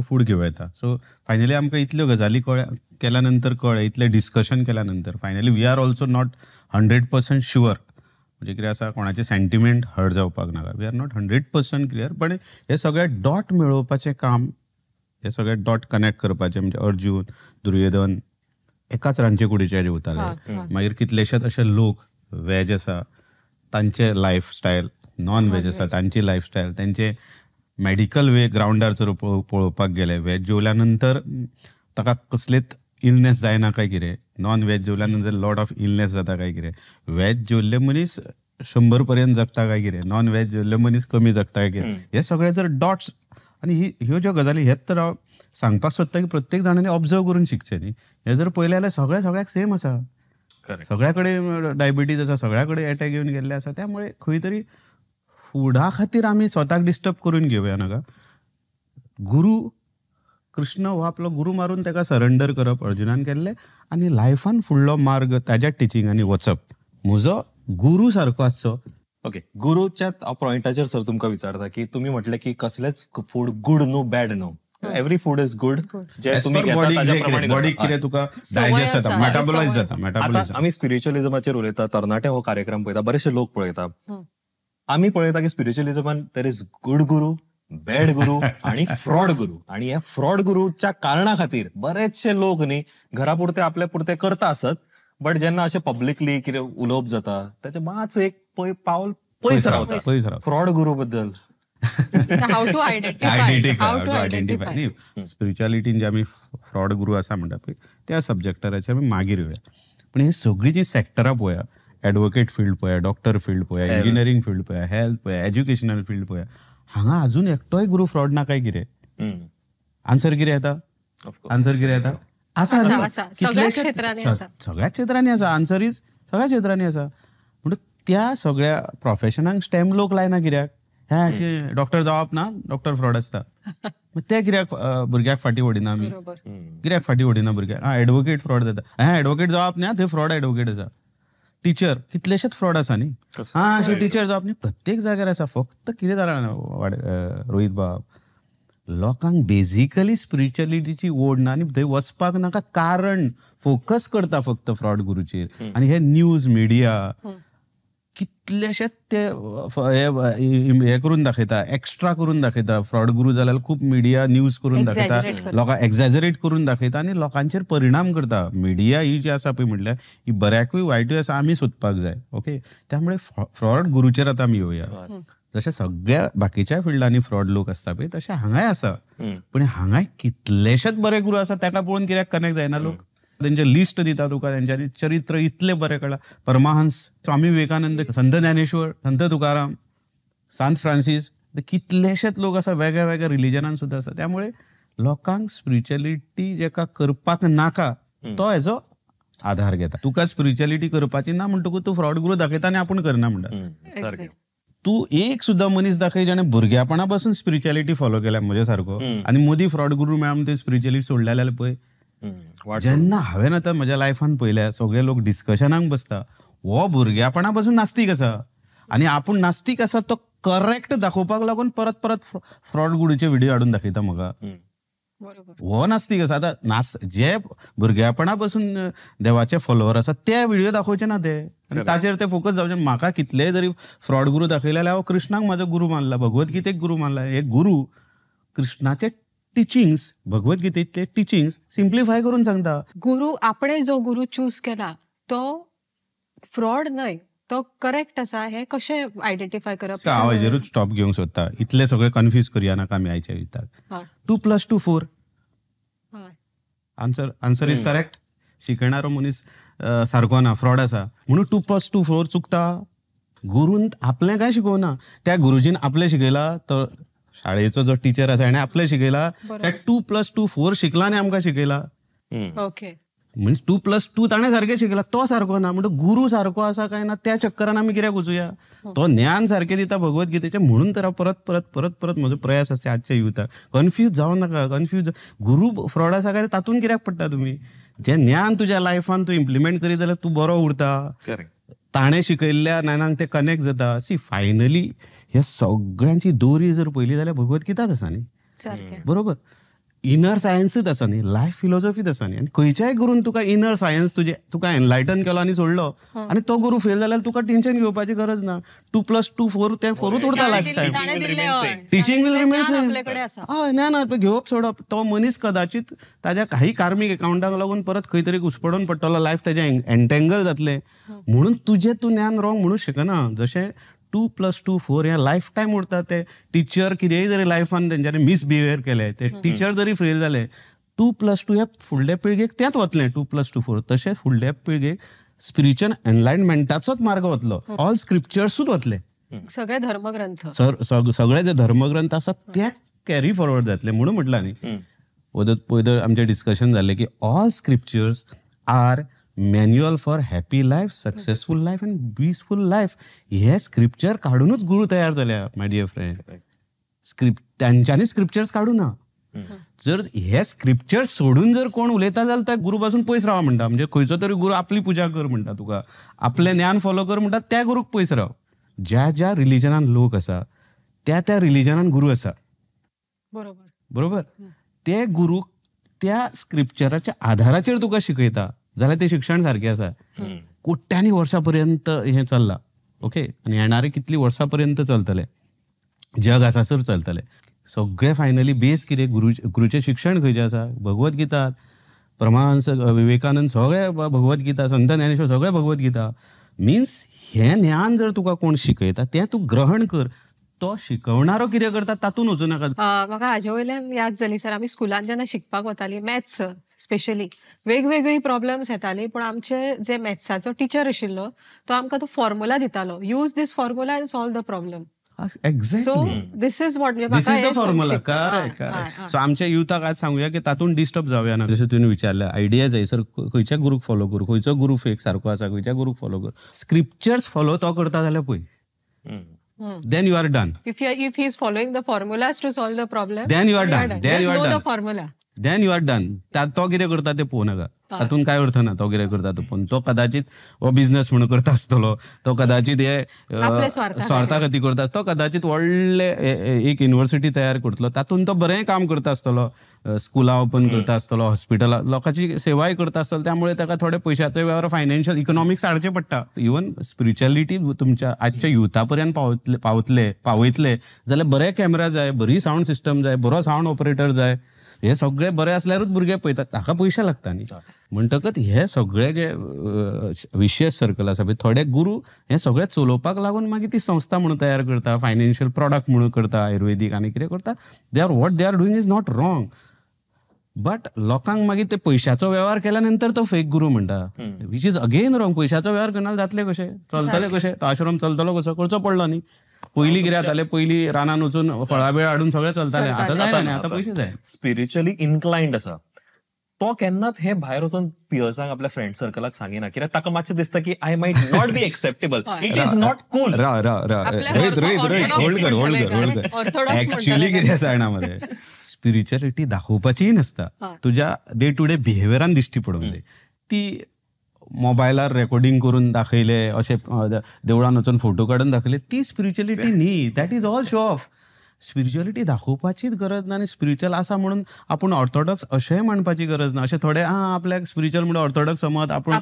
फूड घेवं येता. सो फायनली आमकां इतल्यो गजाली केल्या नंतर कळ्ळें, इतलें डिस्कशन केल्या नंतर finally we are also not 100% sure. म्हणजे कितें आसा, कोणाचें सेंटिमेंट हर्ट जावपाक नाका, we are not 100% clear. पण हे सगळे डॉट मेळोवपाचें काम, हे सगळे डॉट कनेक्ट करपाचें, म्हणजे अर्जुन दुर्योधन एकाच रांदचे कुडीचे जेवताले, मागीर कितलेशेच अशे लोक वेज आसा तांचे लायफस्टायल, नॉन वेज आसा तांची लायफस्टायल, तांचे मेडिकल वे ग्रावंडार जर पळोवपाक गेले वेज जेवल्या नंतर ताका कसलेच इलनेस जायना काय कितें, नॉन वेज जेवल्या नंतर लॉट ऑफ इलनेस जाता काय कितें, वेज जेवल्ले मनीस 100 पर्यंत जगता काय कितें, नॉन वेज जेवल्ले मनीस कमी जगता काय कितें, हे सगळे जर डॉट्स आनी ही ह्यो ज्यो गजाली हेच तर हांव सांगपाक सोदता की प्रत्येक जाणांनी ऑब्जर्व करून शिकचें न्ही. हें जर पळयलें जाल्यार सगळ्या सगळ्याक सेम आसा, सगळ्या कडेन डायबिटीज आसा, सगळ्या कडेन एटॅक येवन गेल्ले आसा. त्यामुळे खंय तरी फुडा खातीर आमी स्वताक डिस्टर्ब करून घेवया नाका. गुरू कृष्ण हो आपलो गुरू मारून ताका सरेंडर करप अर्जुनान केल्लें आनी लायफान फुडलो मार्ग ताज्या टिचिंगांनी वचप. म्हजो गुरू सारको आसचो. ओके, गुरूच्या पॉयंटाचेर सर तुमकां विचारता की तुमी म्हटलें की कसलेच फूड गुड न्हू बॅड न्हू, एवरी फूड is good, जे तुमी बॉडीक कितें तुका डायजेस्ट जाता, मेटाबॉलायज जाता. आतां आमी स्पिरिच्युअलिझमाचेर उलयता, तरणाटे हो कार्यक्रम पळयता, बरेचशे लोक पळयता. आमी पळयता की स्पिरिच्युअलिझमान there is good guru, bad guru आणि फ्रॉड गुरू. आणि ह्या फ्रॉड गुरूच्या कारणा खातीर बरेचशे लोक न्ही घरा पुरते आपल्या पुरते करता आसत, बट जेन्ना अशें पब्लिकली कितें उलोवप जाता ताचें मातसो एक पावल पयस रावता. फ्रॉड गुरू बद्दल how to identify स्पिरिच्युअलिटीन जे आमी फ्रॉड गुरू आसा म्हणटा पळय त्या सब्जेक्टाचेर आमी मागीर येवया. पूण हे सगळीं जीं सॅक्टरां पळया, एडवोकेट फिल्ड पळया, डॉक्टर फिल्ड पळया, इंजिनियरींग फिल्ड पळया, हेल्थ पळया, एज्युकेशनल फिल्ड पळया, हांगा अजून एकटोय गुरू फ्रॉड ना काय कितें? आन्सर कितें येता? आन्सर कितें येता? आसा, सगळ्या क्षेत्रांनी आसा. आन्सर is सगळ्या क्षेत्रांनी आसा. म्हणून त्या सगळ्या प्रोफेशनांक स्टेम लोक लायना कित्याक? हें अशें डॉक्टर जावप ना, डॉक्टर फ्रॉड आसता, ते कित्याक भुरग्याक फाटीं ओडिना आमी? कित्याक फाटीं ओडिना भुरग्याक? आं, एडवोकेट फ्रॉड जाता, हें एडवोकेट जावप ना, थंय फ्रॉड एडवोकेट आसा. टिचर कितलेशेच फ्रॉड आसा न्ही, आं अशें टिचर जावप न्ही, प्रत्येक जाग्यार आसा. फक्त कितें जालां रोहित बाब, लोकांक बेजिकली स्पिरिच्युअलिटीची ओड ना आनी थंय वचपाक नाका, कारण फोकस करता फक्त फ्रॉड गुरूचेर. आनी हे न्यूज मिडिया कितलेशेच ते हे करून दाखयता, एक्स्ट्रा करून दाखयता. फ्रॉड गुरू जाल्यार खूब मिडिया न्यूज करून दाखयता, लोकांक एक्झॅजरेट करून दाखयता आनी लोकांचेर परिणाम करता. मिडिया ही जी आसा पळय म्हटल्यार ही बऱ्याकूय वायटूय आसा, आमी सोदपाक जाय. ओके, त्यामुळे फ्रॉड गुरूचेर आतां आमी येवया. जशें सगळ्या बाकीच्या फिल्डांनी फ्रॉड लोक आसता पळय तशें हांगाय आसा, पूण हांगाय कितलेशेच बरे गुरू आसा, ताका पळोवन कित्याक कनेक्ट जायना लोक? तेंचे लिस्ट दिता तुका, तेंच्यांनी चरित्र इतलें बरें कळ्ळां. परमहंस, स्वामी विवेकानंद, संत ज्ञानेश्वर, संत तुकाराम, सांत फ्रांसीस, कितलेशेच लोक आसा वेगळ्या वेगळ्या रिलिजनान सुद्दां आसा. त्यामुळे लोकांक स्पिरिच्युअलिटी जेका करपाक नाका तो हेजो आधार घेता. तुका स्पिरिच्युअलिटी करपाची ना म्हणटकूच तूं फ्रॉड गुरू दाखयता आनी आपूण करना म्हणटा. तूं एक सुद्दां मनीस दाखय जाणें भुरग्यापणा पासून स्पिरिच्युअलिटी फॉलो केल्या म्हज्या सारको, आनी मदीं फ्रॉड गुरू मेळ्ळा ते स्पिरिच्युअलिटी सोडल्या जाल्यार पळय. जेन्ना हांवें आतां म्हज्या लायफान पळयल्या सगळे लोक डिस्कशनाक बसता, हो भुरग्यापणा पासून नास्तीक आसा आनी आपूण नास्तीक आसा तो करेक्ट दाखोवपाक लागून परत परत फ्रॉड गुरूचे व्हिडिओ हाडून दाखयता म्हाका. हो नास्तीक आसा. आतां जे भुरग्यापणा पासून देवाचे फॉलोवर आसा ते व्हिडिओ दाखोवचे ना ते, आनी ताचेर ते फोकस जावचे. म्हाका कितलेय जरी फ्रॉड गुरू दाखयले जाल्यार हांव कृष्णाक म्हाजो गुरू मानला, भगवद्गीतेक गुरू मानला. हे गुरू कृष्णाचे टिचिंग्स, भगवद्गीतेतले टिचिंग्स सिम्प्लिफाय करून सांगता. गुरू आपणे जो गुरू चूज केला तो फ्रॉड न्हय, तो करेक्ट आसा हे कशें आयडेंटिफाय करप? हांव हेजेरूच स्टॉप घेवंक सोदता. इतले सगळे कन्फ्यूज करया नाका आमी आयच्या युथाक. 2 + 2 4 आन्सर, आन्सर is correct. शिकयणारो मनीस सारको ना, फ्रॉड आसा म्हणून 2 + 2 4 चुकता. गुरून आपलें कांय शिकोवना, त्या गुरुजीन आपलें शिकयला, तो शाळेचो जो टिचर आसा हेणें आपलें शिकयला, त्या 2 + 2 4 शिकला आनी आमकां शिकयला. ओके, म्हणजे 2 + 2 ताणें सारकें शिकला, तो सारको ना. म्हणटा गुरू सारको आसा काय ना त्या चक्करान आमी कित्याक वचुया? तो ज्ञान सारकें दिता भगवद्गीतेचें, म्हणून तर हांव परत परत परत परत म्हजो प्रयास आसता आजच्या युथाक कन्फ्यूज जावं नाका. कन्फ्यूज गुरू फ्रॉड आसा काय तातूंत कित्याक पडटा तुमी? जें ज्ञान तुज्या लायफान तूं इम्प्लिमेंट करीत जाल्यार तूं बरो उरता, ताणें शिकयल्ल्या ज्ञानाक ते कनेक्ट जाता. सी फायनली ह्या सगळ्यांची दोरी जर पळयली जाल्यार भगवद्गीताच आसा न्ही, बरोबर? इनर सायन्सूच आसा न्ही, लायफ फिलॉसॉफीच आसा न्ही. आनी खंयच्याय गुरून तुका इनर सायन्स तुजें तुका एनलायटन केलो आनी सोडलो आनी तो गुरू फेल जाल्यार तुका टेन्शन घेवपाची गरज ना. 2 + 2 4 तें 4 उरता life time. Teaching will remain same. हय, ज्ञान घेवप सोडप, तो मनीस कदाचित ताज्या काही कार्मीक एकाउंटाक लागून परत खंय तरी घुसपडून पडटलो, लायफ ताजें एन्टेंगल जातलें. म्हणून तुजें तूं ज्ञान रॉंग म्हणूंक शकना. जशें 2 + 2 4 हें लायफ टायम उरता. ते टिचर कितेंय जरी लायफान तेंच्यांनी मिसबिहेवियर केलें, ते टिचर जरी फेल जाले, 2 + 2 हे फुडल्या पिळगेक तेंच वतलें, 2 + 2 4. तशेंच फुडल्या पिळगेक स्पिरिच्युअल एनलायनमेंटाचोच मार्ग वतलो, ऑल स्क्रिप्चर्सूच वतले, सगळे धर्मग्रंथ, सगळे जे धर्मग्रंथ आसात ते कॅरी फॉरवर्ड जातले. म्हणून म्हटलं न्ही पयदर आमचें डिस्कशन जालें की all scriptures are manual for happy life, successful life and blissful life. हे स्क्रिप्चर काडूनच गुरू तयार जाल्या my dear friend. तांच्यांनी स्क्रिप्चर्स काडू ना. जर हे स्क्रिप्चर सोडून जर कोण उलयता जाल्यार त्या गुरू पासून पयस राव म्हणटा. म्हणजे खंयचो तरी गुरू आपली पुजा कर म्हणटा, तुका आपलें ज्ञान फॉलो कर म्हणटा, त्या गुरूक पयस राव. ज्या ज्या रिलिजनान लोक आसा त्या त्या रिलिजनान गुरू आसा. बरोबर बरोबर. ते गुरू त्या स्क्रिप्चराच्या आधाराचेर तुका शिकयता जाल्यार तें शिक्षण सारकें आसा. कोट्यांनी वर्सां पर्यंत हें चल्लां, ओके, आनी येणारे कितलीं वर्सां पर्यंत चलतलें, जग आसासर चलतलें. सगळें फायनली बेस कितें, गुरूचें शिक्षण खंयचें आसा, भगवद्गीता, परमहंस विवेकानंद सगळे भगवद्गीता, संत ज्ञानेश्वर सगळे भगवद्गीता. मिन्स हें ज्ञान जर तुका कोण शिकयता तें तूं ग्रहण कर, तो शिकवणारो कितें करता तातूंत वचूं नाका. म्हाका हाजे वयल्यान याद जाली सर, आमी स्कुलान जेन्ना शिकपाक वताली मॅथ्स स्पेशली वेगवेगळी प्रॉब्लम्स येताली, पूण आमचे जे मॅथ्साचो टिचर आशिल्लो तो आमकां तो फॉर्मुला दितालो, use this formula and solve the problem. Exactly. So this is what this is the formula. Correct correct. So आमच्या युथाक आज सांगूया की तातूंत डिस्टर्ब जावया ना. जशें तुवें विचारलें आयडिया जाय सर, खंयच्या गुरूक फॉलो करूं, खंयचो गुरू फेक सारको आसा, खंयच्या गुरूक फॉलो करूं. स्क्रिप्चर्स फॉलो तो करता जाल्यार पळय, then you are done. If he is following the formulas to solve the problem, then you are done. Then you are know done. The formula. Then you are done. तो कितें करता तें पळोवं नाका, तातूंत काय अर्थ ना. तो कितें करता तो पळोवन, जो कदाचित हो बिजनस म्हणून करता आसतलो, तो कदाचित हे स्वार्था खातीर करता, तो कदाचित व्हडले एक युनिवर्सिटी तयार करतलो, तातूंत तो बरें काम करता आसतलो, स्कुलां ओपन करता आसतलो, हॉस्पिटलां, लोकांची सेवाय करता आसतलो, त्यामुळे ताका थोडे पयशाचो वेव्हार फायनान्शियल इकॉनॉमिक्स हाडचें पडटा. इवन स्पिरिच्युअलिटी तुमच्या आजच्या युथा पर्यंत पावयतले जाल्यार बरे कॅमेरा जाय, बरी सावंड सिस्टम जाय, बरो सावंड ऑपरेटर जाय, हे सगळे बरे असल्यारूच भुरगे पळयतात, ताका पयशे लागता न्ही. म्हणटकच हे सगळे जे विशेष सर्कल आसा पळय, थोडे गुरू हे सगळे चलोवपाक लागून मागीर ती संस्था म्हणून तयार करता, फायनान्शियल प्रॉडक्ट म्हणून करता, आयुर्वेदीक आनी कितें करता. They are what they are doing is not wrong, but लोकांक मागीर ते पयशाचो वेव्हार केल्या नंतर तो फेक गुरू म्हणटा, which is again wrong. पयशाचो वेव्हार करना जातले कशें, चलतले कशें, तो आश्रम चलतलो कसो, करचो पडलो न्ही. पयलीं कितें जातालें, पयलीं रानान वचून फळां बेळ हाडून सगळें चलतालें, आतां जायना, आतां पयशे जाय. स्पिरिच्युअली इन्क्लायन्ड आसा तो केन्नाच हे भायर वचून पियर्सांक आपल्या फ्रेंड सर्कलाक सांगिना, कित्याक ताका मातशें दिसता की I might not be acceptable, it is not cool. Rohit Rohit hold कर होल्ड कर होल्ड कर. एक्च्युअली कितें जाणा मरे, स्पिरिच्युअलिटी दाखोवपाचीय नासता, तुज्या डे टू डे बिहेवियरान दिश्टी पडूंक जाय. ती मोबायलार रेकॉर्डिंग करून दाखयले, अशें देवळान वचून फोटो काडून दाखयले, ती स्पिरिच्युअलिटी न्ही, that is all show off. Spirituality दाखोवपाचीच गरज ना, आनी स्पिरिच्युअल आसा म्हणून आपूण ऑर्थोडॉक्स अशेंय म्हणपाची गरज ना. अशें थोडे आपल्याक स्पिरिच्युअल म्हणून ऑर्थोडॉक्स समज, आपूण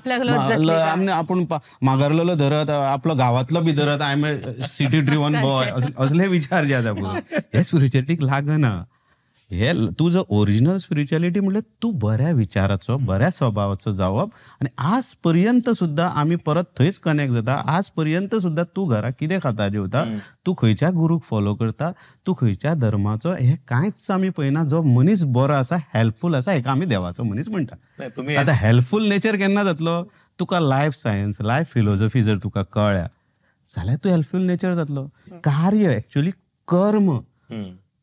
आपूण मागारलेलो धरत, आपलो गांवांतलो बी धरत, I am a city driven boy, असले विचार जे आसा पळय, हे स्पिरिच्युअलिटीक लागना. हे तूं जो ओरिजिनल स्पिरिच्युअलिटी म्हणल्यार तूं बऱ्या विचाराचो, बऱ्या स्वभावाचो जावप. आनी आज पर्यंत सुद्दां आमी परत थंयच कनेक्ट जाता. आज पर्यंत सुद्दां तूं घरा कितें खाता जेवता, तूं खंयच्या गुरूक फॉलो करता, तूं खंयच्या धर्माचो, हें कांयच आमी पळयना. जो मनीस बरो आसा, हेल्पफूल आसा, हेका आमी देवाचो मनीस म्हणटा. आतां हेल्पफूल नेचर केन्ना जातलो, तुका लायफ सायन्स, लायफ फिलोसॉफी जर तुका कळ्ळ्या जाल्यार तूं हेल्पफूल नेचर जातलो. कार्य एक्च्युअली कर्म,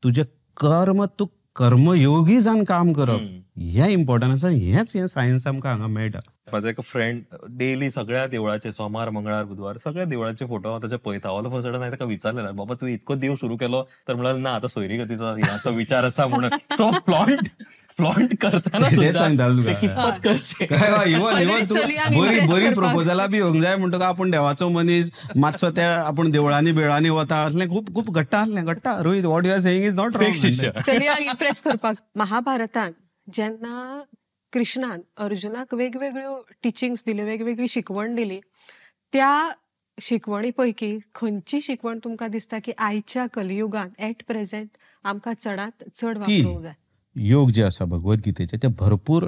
तुजें कर्म तूं कर्मयोगी जावन काम करप हें इम्पॉर्टंट आसा. हेंच हें सायन्स आमकां हांगा मेळटा. म्हाजो एक फ्रेंड डेली सगळ्या देवळाचे सोमार मंगळार बुधवार सगळ्या देवळाचे फोटो हांव ताचे पळयता. ऑल ऑफ अ सडन हांवें ताका विचारलें, बाबा तूं इतको देव सुरू केलो, तर म्हणल्यार ना आतां सोयरीगतीचो ह्याचो विचार आसा म्हणून. सो फ्लॉन्ट फ्लॉन्ट करताना कितपत करचें. बरी बरी प्रपोजलां बी येवंक जाय म्हणटकच आपूण देवाचो मनीस मातसो त्या आपूण देवळांनी बेळांनी वता असलें खूब खूब घडटा आसलें घडटा. Rohit, what you are saying is not wrong. चलयांक इम्प्रेस करपाक महाभारतान जेन्ना कृष्णान अर्जुनाक वेगवेगळ्यो टिचिंग्स दिल्यो, वेगवेगळी शिकवण दिली, त्या शिकवणी पैकी खंयची शिकवण तुमकां दिसता की आयच्या कलियुगान एट प्रेझेंट आमकां चडांत चड वापरूंक जाय? योग जे आसा भगवद्गीतेचे ते भरपूर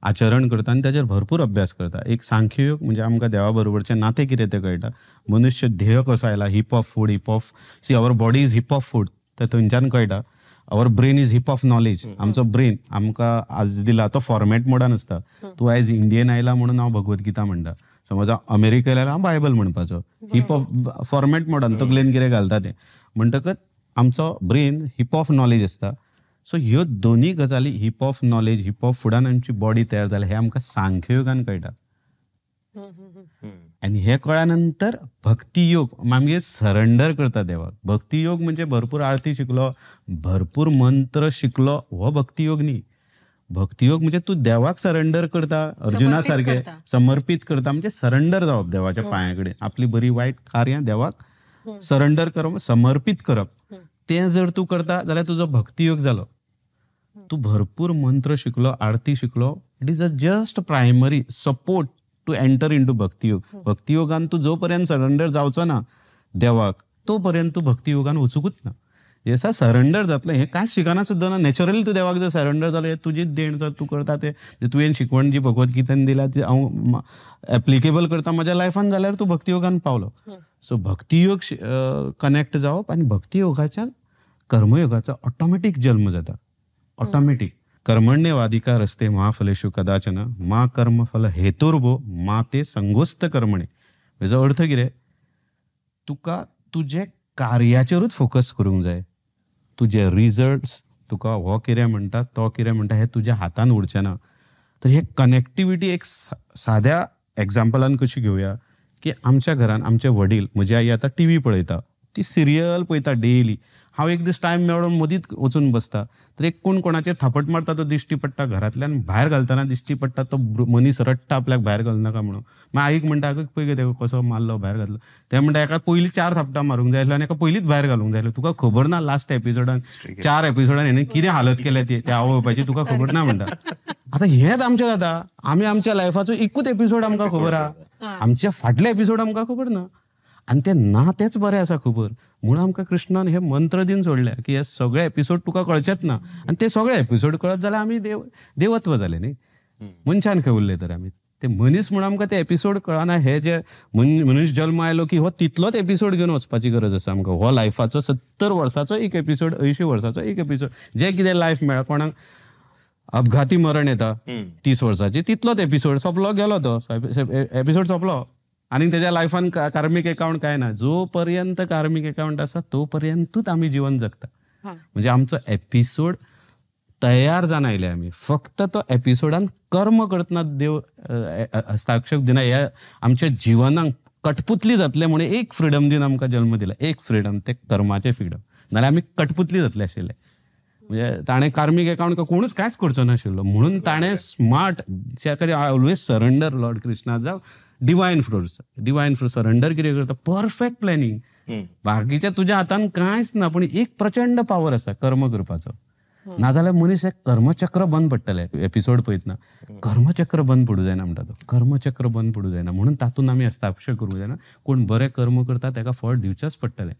आचरण करता आनी ताचेर भरपूर अभ्यास करता. एक सांख्ययोग म्हणजे आमकां देवा बरोबरचें नातें कितें तें कळटा, मनुष्य ध्येय कसो आयला, heap of food, heap of see our body is heap of food, तें थंयच्यान कळटा. Our brain is heap of knowledge, आमचो ब्रेन आमकां आज दिला तो फॉर्मेट मोडान आसता. तूं आयज इंडियन आयला म्हणून हांव भगवद्गीता म्हणटा, समज हांव अमेरिकेन आयला हांव बायबल म्हणपाचो, हिप ऑफ फॉर्मेट मोडान तकलेन कितें घालता तें. म्हणटकच आमचो ब्रेन हिप ऑफ नॉलेज आसता. सो ह्यो दोनूय गजाली heap of knowledge, heap of Fudan आमची बॉडी तयार जाली, हें आमकां सांख्ययोगान कळटा. आनी हें कळ्ळ्या नंतर भक्तियोग आमगे सरंडर करता देवाक. भक्तियोग म्हणजे भरपूर आरती शिकलो, भरपूर मंत्र शिकलो, हो भक्तियोग न्ही. भक्तियोग म्हणजे तूं देवाक सरंडर करता, अर्जुना सारके समर्पीत करता, म्हणजे सरंडर जावप देवाच्या पांया कडेन, आपली बरी वायट कार्यां देवाक सरंडर करप, समर्पीत करप. तें जर तूं करता जाल्यार तुजो भक्तियोग जालो. तूं भरपूर मंत्र शिकलो, आरती शिकलो, it is a just primary support to enter into भक्तियोग. भक्तियोगान तूं जो पर्यंत सरंडर जावचो ना देवाक तो पर्यंत तूं भक्तियोगान वचुकूच ना. जेसा सरंडर जातलें हें कांयच शिकना सुद्दां ना, नॅचरली तूं देवाक जर सरंडर जालो, हें तुजीच देण जर तूं करता तें तुवें शिकवण जी भगवद्गीतेन दिल्या ती हांव एप्लिकेबल करता म्हज्या लायफान जाल्यार तूं भक्तियोगान पावलो. सो भक्तियोग कनेक्ट जावप आनी भक्तियोगाच्यान कर्मयोगाचो ऑटोमॅटीक जल्म जाता, ऑटोमॅटीक. कर्मण्यवादिका रस्ते महाफलेशु कदाचन मा कर्मफल हेतुर्भो मा ते संगोस्त कर्मणे. हेजो अर्थ कितें, तुका तुजे कार्याचेरूच फोकस करूंक जाय. तुजे रिजल्ट्स तुका हो कितें म्हणटा तो कितें म्हणटा हें तुज्या हातान उरचें ना. तर हे कनेक्टिविटी एक साद्या एग्जाम्पलान कशी घेवया की आमच्या घरान आमचे वडील, म्हजी आई आतां टी व्ही पळयता, ती सिरियल पळयता डेली. हांव एक दीस टायम मेळोन मदींच वचून बसता, तर एक कोण कोणाचेर थापट मारता तो दिश्टी पडटा, घरांतल्यान भायर घालतना दिश्टी पडटा, तो मनीस रडटा आपल्याक भायर घालनाका म्हणून. मागीर आईक म्हणटा, आगो पळय गे तेका कसो मारलो, भायर घातलो. ते म्हणटा एका पयलीं 4 थापटां मारूंक जाय आसल्यो आनी एका पयलींच भायर घालूंक जाय आसल्यो, तुका खबर ना लास्ट एपिसोडान 4 एपिसोडान हेणें कितें हालत केल्या ती त्या आवय बापायची, तुका खबर ना म्हणटा. आतां हेंच आमचें जाता, आमी आमच्या लायफाचो एकूच एपिसोड आमकां खबर आहा, आमच्या फाटले एपिसोड आमकां खबर ना, आनी ते ना तेच बरें आसा खबर. म्हणून आमकां कृष्णान हे मंत्र दिवन सोडले की हे सगळे एपिसोड तुका कळचेच ना, आनी ते सगळे एपिसोड कळत जाल्यार आमी देवत्व जाले न्ही, मनशान खंय उरले तर आमी ते मनीस म्हणून आमकां ते एपिसोड कळना. हे जे मनीस जल्म आयलो की हो तितलोच एपिसोड घेवन वचपाची गरज आसा आमकां. हो लायफाचो 70 वर्साचो एक एपिसोड, 80 वर्साचो एक एपिसोड, जे कितें लायफ मेळ्ळा, कोणाक अपघाती मरण येता 30 वर्साची, तितलोच एपिसोड सोंपलो, गेलो तो एपिसोड सोंपलो, आनी तेज्या लायफान कार्मीक एकाउंट काय ना. जो पर्यंत कार्मीक एकाउंट आसा तो पर्यंतूच आमी जिवन जगता. म्हणजे आमचो एपिसोड तयार जावन आयले आमी, फक्त तो एपिसोडान कर्म करतना देव हस्ताक्षेप दिना, ह्या आमच्या जिवनाक कटपुतली जातले म्हणून एक फ्रिडम दिवन आमकां जल्म दिला, एक फ्रिडम, ते कर्माचें फ्रिडम. नाल्यार आमी कटपुतली जातले आशिल्ले. म्हणजे ताणें कार्मीक एकाउंट कोणूच कांयच करचो नाशिल्लो, म्हणून ताणें स्मार्ट कडेन ऑलवेज सरंडर लॉर्ड कृष्णा जावं divine fruits, divine fruit surrender कितें करता, परफेक्ट प्लॅनिंग, बाकीच्या तुज्या हातान कांयच ना, पूण एक प्रचंड पावर आसा कर्म करपाचो. नाजाल्यार मनीस एक कर्मचक्र बंद पडटलें. एपिसोड पळयतना कर्मचक्र बंद पडूं जायना म्हणटा तो, कर्मचक्र बंद पडूं जायना, म्हणून तातूंत आमी हस्ताक्षर करूंक जायना. कोण बरें कर्म करता ताका फळ दिवचेंच पडटलें,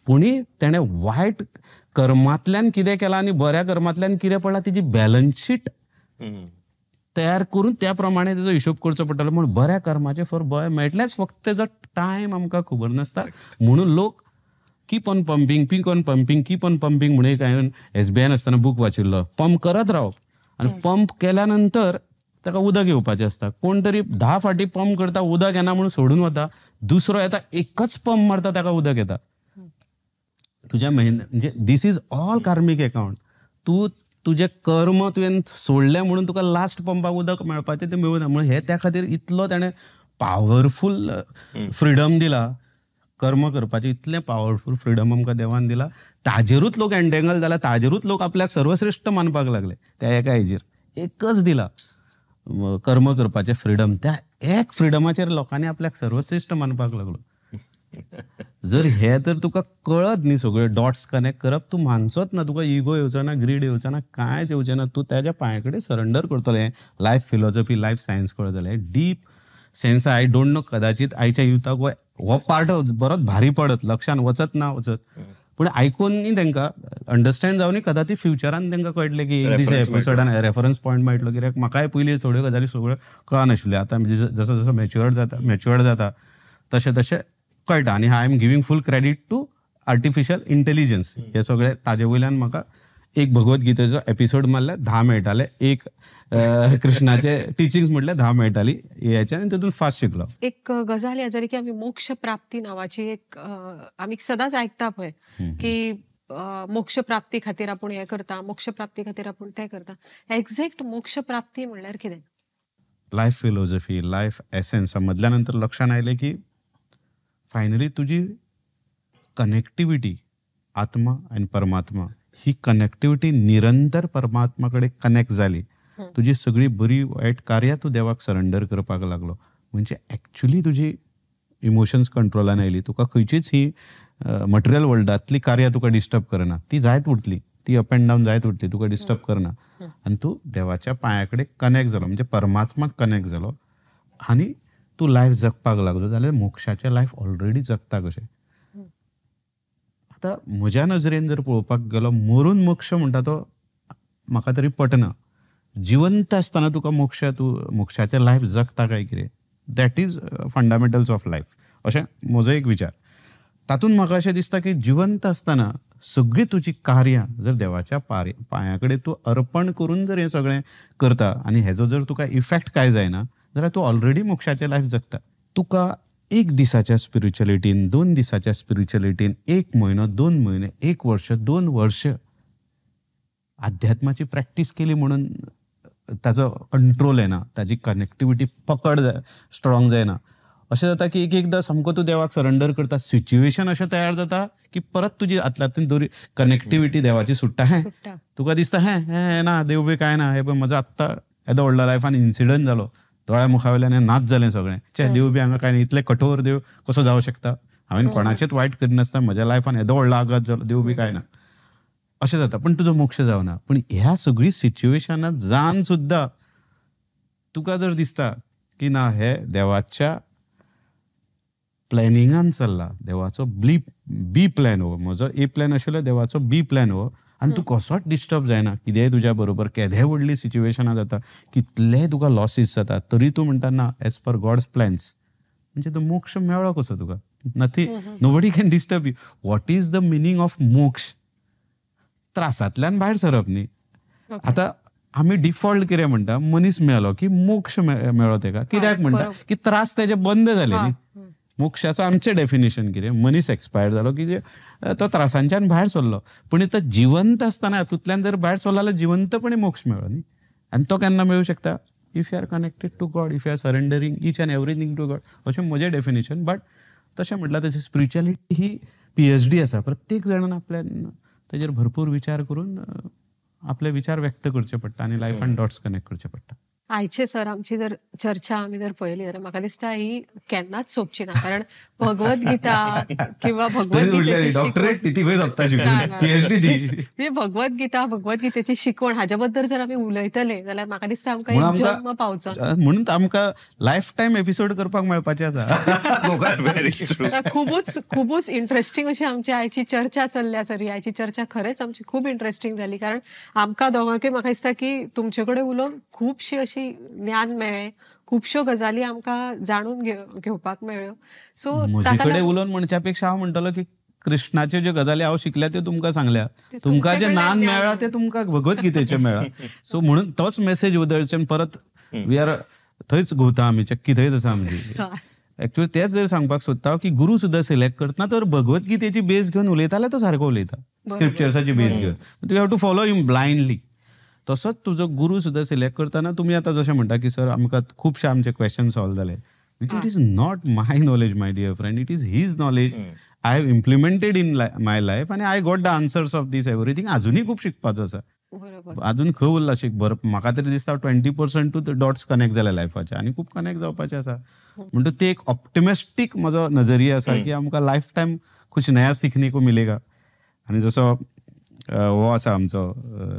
पूण तेणें वायट कर्मांतल्यान कितें केलां आनी बऱ्या कर्मांतल्यान कितें पडलां तिची बॅलन्स शीट तयार करून त्या प्रमाणे तेजो हिशोब करचो पडटलो. म्हूण बऱ्या कर्माचें फळ बरें मेळटलेंच, फक्त तेजो टायम आमकां खबर नासता. म्हणून लोक keep on pumping, keep on pumping, keep on pumping म्हणून एक हांवें SBI आसतना बूक वाचिल्लो, पंप करत रावप आनी पंप केल्या नंतर ताका उदक येवपाचें आसता. कोण तरी 10 फावटी पंप करता, उदक येना म्हणून सोडून वता, दुसरो येता एकच पंप मारता, ताका उदक येता. तुज्या मेहनत म्हणजे this is all karmic account. तूं तुजें कर्म तुवें सोडलें म्हणून तुका लास्ट पंपाक उदक मेळपाचें तें मेळूना. म्हणून हे त्या खातीर इतलो ताणें पावरफूल फ्रिडम दिला, कर्म करपाचें इतलें पावरफूल फ्रिडम आमकां देवान दिला. ताजेरूच लोक एन्टेंगल जाला, ताजेरूच लोक आपल्याक सर्वश्रेश्ठ मानपाक लागले. त्या एका हेजेर एकच दिला कर्म करपाचें फ्रिडम, त्या एक फ्रिडमाचेर लोकांनी आपल्याक सर्वश्रेश्ठ मानपाक लागलो. जर हे तर तुका कळत न्ही, सगळे डॉट्स कनेक्ट करप तूं मानचोच ना, तुका इगो येवचो ना, ग्रीड येवचो ना, कांयच येवचें ना. तूं ताज्या पांया कडेन सरंडर करतलो. लायफ फिलॉसॉफी, लायफ सायन्स कळत जाल्यार deep sense. I don't know, कदाचित आयच्या युथाक हो पार्ट बरोच भारी पडत, लक्षान वचत ना वचत, पूण आयकून न्ही तांकां अंडरस्टँड जावन कदाचित फ्युचरान तांकां कळटलें की एक दीस एपिसोडान रेफरन्स पॉयंट मेळटलो. कित्याक म्हाकाय पयलीं थोड्यो गजाली सगळ्यो कळनाशिल्ल्यो. आतां जसो जसो मॅच्युअर्ड जाता तशें तशें कळटा. आनी I am giving full credit to artificial intelligence. हे सगळे ताजे वयल्यान म्हाका एक भगवद्गीतेचो एपिसोड मारल्यार 10 मेळटाले, एक कृष्णाचे टिचिंग्स म्हटल्यार 10 मेळटाली हेच्यान, आनी तितून फास्ट शिकलो. एक गजाल ह्या जाली की आमी मोक्ष प्राप्ती नांवाची एक आमी सदांच आयकता पळय की मोक्ष प्राप्ती खातीर आपूण हें करता, मोक्ष प्राप्ती खातीर आपूण तें करता. एक्झॅक्ट मोक्ष प्राप्ती म्हणल्यार कितें? लायफ फिलॉसॉफी, लायफ एसेन्स समजल्या नंतर लक्षांत आयलें की फायनली तुजी कनेक्टिविटी आत्मा आनी परमात्मा ही कनेक्टिविटी निरंतर परमात्मा कडेन कनेक्ट जाली, तुजी सगळी बरी वायट कार्यां तूं देवाक सरेंडर करपाक लागलो, म्हणजे एक्चुली तुजी इमोशन्स कंट्रोलान आयली. तुका खंयचीच ही मटेरियल वर्ल्डांतली कार्यां तुका डिस्टर्ब करना, ती जायत उरतली, ती अप एंड डावन जायत उरतली, तुका डिस्टर्ब करना. आनी तूं देवाच्या पांया कडेन कनेक्ट जालो, म्हणजे परमात्माक कनेक्ट जालो आनी तूं लायफ जगपाक लागलो जाल्यार मोक्षाचें लायफ ऑलरेडी जगता कशें. आतां म्हज्या नजरेन जर पळोवपाक गेलो, मरून मोक्ष म्हणटा तो म्हाका तरी पटना. जिवंत आसतना तुका मोक्ष, तूं मोक्षाचें लायफ जगता काय कितें, that is fundamentals of life अशें म्हजो एक विचार. तातूंत म्हाका अशें दिसता की जिवंत आसतना सगळीं तुजी कार्यां जर देवाच्या पांया कडेन तूं अर्पण करून जर हें सगळें करता आनी हेजो जर तुका इफेक्ट काय जायना जाल्यार तूं ऑलरेडी मोक्षाचें लायफ जगता. तुका एक दिसाच्या स्पिरिच्युअलिटीन, 2 दिसाच्या स्पिरिच्युअलिटीन, 1 म्हयनो, 2 म्हयने, 1 वर्ष, 2 वर्ष अध्यात्माची प्रॅक्टीस केली म्हणून ताजो कंट्रोल येना, ताजी कनेक्टिविटी पकड स्ट्रॉंग जायना. अशें जाता की एक एकदां सामको तूं देवाक सरेंडर करता, सिच्युएशन अशें तयार जाता की परत तुजी हातांतल्यान दोरी कनेक्टिविटी देवाची सुट्टा. हें तुका दिसता हें हें ना देव बी कांय ना, हें पळय म्हजो आत्तां येदो व्हडलो लायफान इन्सिडंट जालो, दोळ्या मुखा वयल्यान हें नाच जालें सगळें, चे देव बी हांगा कांय ना, इतलें कठोर देव कसो जावं शकता, हांवें कोणाचेच वायट करिनासतना म्हज्या लायफान येदो व्हडलो आघात जालो, देव बी कांय ना, अशें जाता. पूण तुजो मोक्ष जावना. पूण ह्या सगळी सिच्युएशनात जावन सुद्दां तुका जर दिसता की ना हे देवाच्या प्लॅनिंगान चल्ला, देवाचो बी प्लॅन हो, म्हजो ए प्लॅन आशिल्लो देवाचो बी प्लॅन हो, आनी तूं कसोच डिस्टर्ब जायना, कितेंय तुज्या बरोबर केदें व्हडली सिच्युएशनां जाता, कितलेय तुका लॉसीस जाता, तरी तूं म्हणटा ना एज पर गॉड्स प्लॅन्स, म्हणजे तो मोक्ष मेळ्ळो कसो तुका. Nothing, nobody can disturb you. What is the meaning of moksha? त्रासांतल्यान भायर सरप न्ही. आतां आमी डिफॉल्ट कितें म्हणटा, मनीस मेलो की मोक्ष मेळ्ळो तेका, कित्याक म्हणटा की त्रास तेजे बंद जाले न्ही. मोक्षाचो आमचें डेफिनेशन कितें, मनीस एक्सपायर जालो की तो त्रासांच्यान भायर सरलो, पूण तो जिवंत आसतना हातूंतल्यान जर भायर सरलो जाल्यार जिवंतपणी मोक्ष मेळ्ळो न्ही. आनी तो केन्ना मेळूं शकता? If you are connected to God, if you are surrendering each and everything to God, अशें म्हजें डेफिनेशन. बट तशें म्हटल्यार तशें स्पिरिच्युअलिटी ही PhD आसा, प्रत्येक जाणान आपल्यान तेजेर भरपूर विचार करून आपले विचार व्यक्त करचे पडटा आनी लायफान डॉट्स कनेक्ट करचे पडटा. आयचे सर आमची जर चर्चा आमी जर पळयली जाल्यार म्हाका दिसता ही केन्नाच सोंपची ना, कारण भगवद्गीता किंवा भगवद्गीता भगवद्गीतेची शिकवण हाज्या बद्दल जर आमी उलयतले जाल्यार म्हाका दिसता आमकां जन्म पावचो म्हणून आमकां लायफ टायम एपिसोड करपाक मेळपाचे आसा. खुबूच खुबूच इंट्रस्टिंग अशी आमची आयची चर्चा चल्ल्या सर. ही आयची चर्चा खरेंच आमची खूब इंट्रस्टिंग जाली, कारण आमकां दोगांकय म्हाका दिसता की तुमचे कडेन उलोवन खुबशी अशी ज्ञान मेळ्ळें, खुबश्यो गजाली आमकां जाणून घेवपाक मेळ्ळ्यो. सो म्हजे कडेन उलोवन म्हणच्या पेक्षा हांव म्हणटलो की कृष्णाच्यो ज्यो गजाली हांव शिकल्या त्यो तुमकां सांगल्या, तुमकां जें ज्ञान मेळ्ळां तें तुमकां भगवद्गीतेचें मेळ्ळां. सो म्हणून तोच मेसेज उदळचे परत we are थंयच घुंवता आमी, चक्की थंयच आसा आमची. एक्चुअली तेच जर सांगपाक सोदता की गुरू सुद्दां सिलेक्ट करतना तर भगवद्गीतेची बेस घेवन उलयता जाल्यार तो सारको उलयता, स्क्रिप्चर्साची बेस घेवन. You have to follow him blindly. तसोच तुजो गुरू सुद्दां सिलेक्ट करतना तुमी आतां जशें म्हणटा की सर आमकां खुबशे आमचे क्वेश्चन सॉल्व जाले, it is not my knowledge my dear friend, it is his knowledge. I have implemented in my life आनी I got the answers of this everything. अजुनूय खूब शिकपाचो आसा, अजून खंय उरला शिक बरप. म्हाका तरी दिसता 20% टू डॉट्स कनेक्ट जाल्या लायफाचे आनी खूब कनेक्ट जावपाचे आसा. म्हणटच ते एक ऑप्टिमिस्टीक म्हजो नजरिया आसा की आमकां लायफ टायम कुछ नया सीखने को मिलेगा. आनी जसो हो आसा आमचो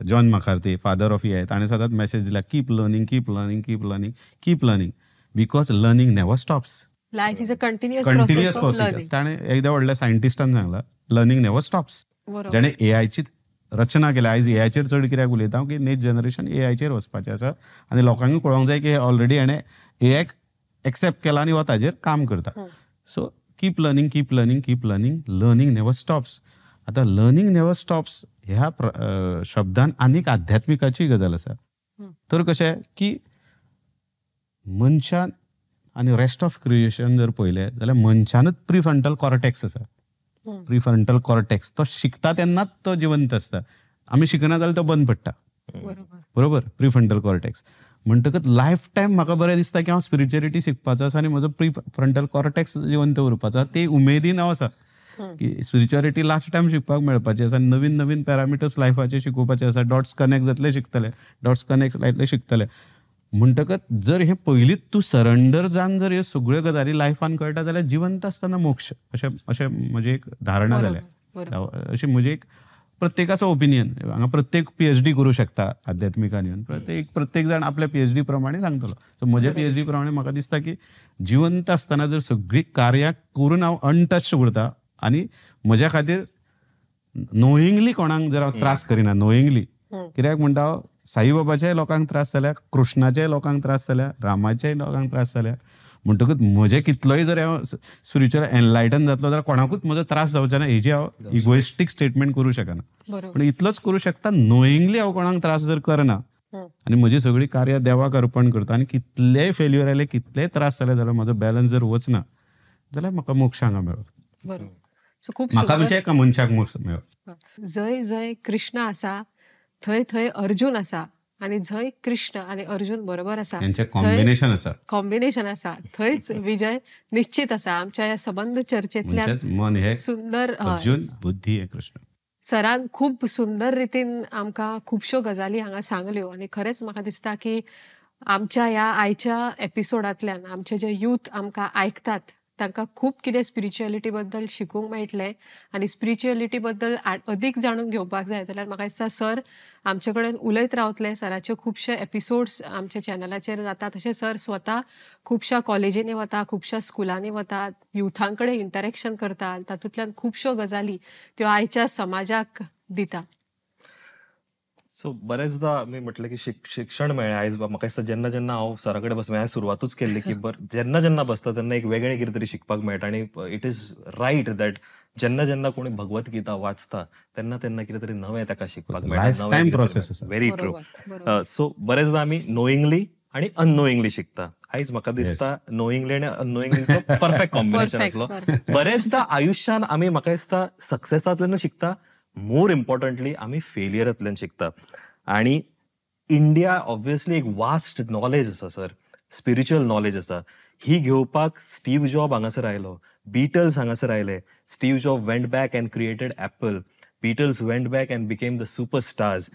जॉन मकार्थी, फादर ऑफ AI, ताणें सदांच मॅसेज दिला, keep learning, keep learning, keep learning, keep learning, because learning never stops. Life is a continuous continuous process. ताणें एकदा व्हडल्या सायंटिस्टान सांगला, लर्निंग नेवर स्टॉप्स. जाणें एआयची रचना केल्या, आयज एआयचेर चड कित्याक उलयता की नेक्स्ट जनरेशन एआयचेर वचपाचें आसा आनी लोकांकूय कळोंक जाय की ऑलरेडी हेणें एआयक एक्सेप्ट केला आनी हो ताजेर काम करता. So keep learning, keep learning, keep learning, learning never stops. आतां लर्निंग नेवर स्टॉप्स ह्या शब्दान आनीक आध्यात्मिकाची गजाल आसा. तर कशें की मनशान आनी रेस्ट ऑफ क्रिएशन जर पळयलें जाल्यार मनशानूच प्रिफ्रंटल कॉर्टेक्स आसा. प्रिफ्रंटल कॉर्टेक्स तो शिकता तेन्नाच तो जिवंत आसता, आमी शिकना जाल्यार तो बंद पडटा. बरोबर, प्रिफ्रंटल कॉर्टेक्स. म्हणटकच लायफ टायम म्हाका बरें दिसता की हांव स्पिरिच्युअलिटी शिकपाचो आसा आनी म्हजो प्रिफ्रंटल कॉर्टेक्स जिवंत उरपाचो. ते उमेदीन हांव आसा की स्पिरिच्युअलिटी लायफ टायम शिकपाक मेळपाची आसा, नवीन नवीन पॅरामिटर्स लायफाचे शिकोवपाचे आसा, डॉट्स कनेक्ट जातले शिकतले, डॉट्स कनेक्ट जातले शिकतले. म्हणटकच जर हे पयलींच तूं सरंडर जावन जर ह्यो सगळ्यो गजाली लायफान कळटा जाल्यार जिवंत आसतना मोक्ष, अशें अशें म्हजी एक धारणा जाल्या, अशी म्हजी एक प्रत्येकाचो ओपिनियन. हांगा प्रत्येक PhD करूं शकता आध्यात्मिकान येवन, प्रत्येक जाण आपल्या PhD प्रमाणे सांगतलो. सो म्हज्या PhD प्रमाणे म्हाका दिसता की जिवंत आसतना जर सगळीं कार्यां करून हांव अनटच उरता आनी म्हज्या खातीर नोईंगली कोणाक जर हांव त्रास करिना, नोईंगली कित्याक म्हणटा हांव साईबाबाच्याय लोकांक त्रास जाल्या, कृष्णाच्याय लोकांक त्रास जाल्या, रामाच्याय लोकांक त्रास जाल्या. म्हणटकच म्हजें कितलोय जर हांव स्पिरिच्युअल एनलायटन जातलो जाल्यार कोणाकूच म्हजो त्रास जावचो ना हेजी हांव इगोइस्टीक स्टेटमेंट करूं शकना. पूण इतलोच करूं शकता, नोईंगली हांव कोणाक त्रास जर करना आनी म्हजी सगळीं कार्यां देवाक अर्पण करता आनी कितलेय फेल्युअर आयले, कितलेय त्रास जाले जाल्यार म्हजो बॅलन्स जर वचना जाल्यार म्हाका मोक्ष हांगा मेळो. म्हाका म्हणजे एका मनशाक मोक्ष मेळो. जंय जंय कृष्ण आसा थंय थंय अर्जुन आसा आनी जंय कृष्ण आनी अर्जुन बरोबर आसा, कॉम्बिनेशन आसा, कॉम्बिनेशन आसा, थंयच विजय निश्चित आसा. आमच्या ह्या सबंद चर्चेंतल्यान सुंदर अर्जुन बुद्धी हे कृष्ण सरान खूब सुंदर रितीन आमकां खुबश्यो गजाली हांगा सांगल्यो आनी खरेंच म्हाका दिसता की आमच्या ह्या आयच्या एपिसोडांतल्यान आमचे जे यूथ आमकां आयकतात तांकां खूब कितें स्पिरिच्युअलिटी बद्दल शिकूंक मेळटलें आनी स्पिरिच्युअलिटी बद्दल अदीक जाणून घेवपाक जाय जाल्यार म्हाका दिसता सर आमचे कडेन उलयत रावतले. सराचे खुबशे एपिसोड्स आमच्या चॅनलाचेर जाता, तशें सर स्वता खुबश्या कॉलेजींनी वता, खुबश्या स्कुलांनी वता, युथां कडेन इंटरेक्शन करता आनी तातूंतल्यान खुबश्यो गजाली त्यो आयच्या समाजाक दिता. सो बरेचदा मी म्हटलं की शिक्षण मेळ्ळें आयज म्हाका दिसता जेन्ना जेन्ना हांव सरा कडेन बसता, हांवें सुरवातूच केल्ली की जेन्ना जेन्ना बसता तेन्ना एक वेगळें कितें तरी शिकपाक मेळटा आनी it is right that जेन्ना जेन्ना कोणी भगवत गीता वाचता तेन्ना तेन्ना कितें तरी नवें ताका शिकपाक मेळटा. Very true. सो बरेचदा आमी नोईंगली आनी अननोईंगली शिकता. आयज म्हाका दिसता नोईंगली आनी अननोईंगलीचो परफेक्ट कॉम्बिनेशन आसलो. बरेचदा आयुश्यान आमी म्हाका दिसता सक्सेसांतल्यान शिकता, मोर इम्पॉर्टंटली आमी फेलियरांतल्यान शिकता. आणि इंडिया ऑब्वियसली एक वास्ट नॉलेज आसा सर, स्पिरिच्युअल नॉलेज आसा. ही घेवपाक स्टीव जॉब हांगासर आयलो, बीटल्स हांगासर आयले. Steve Job went back and created Apple, Beatles went back and became the super stars.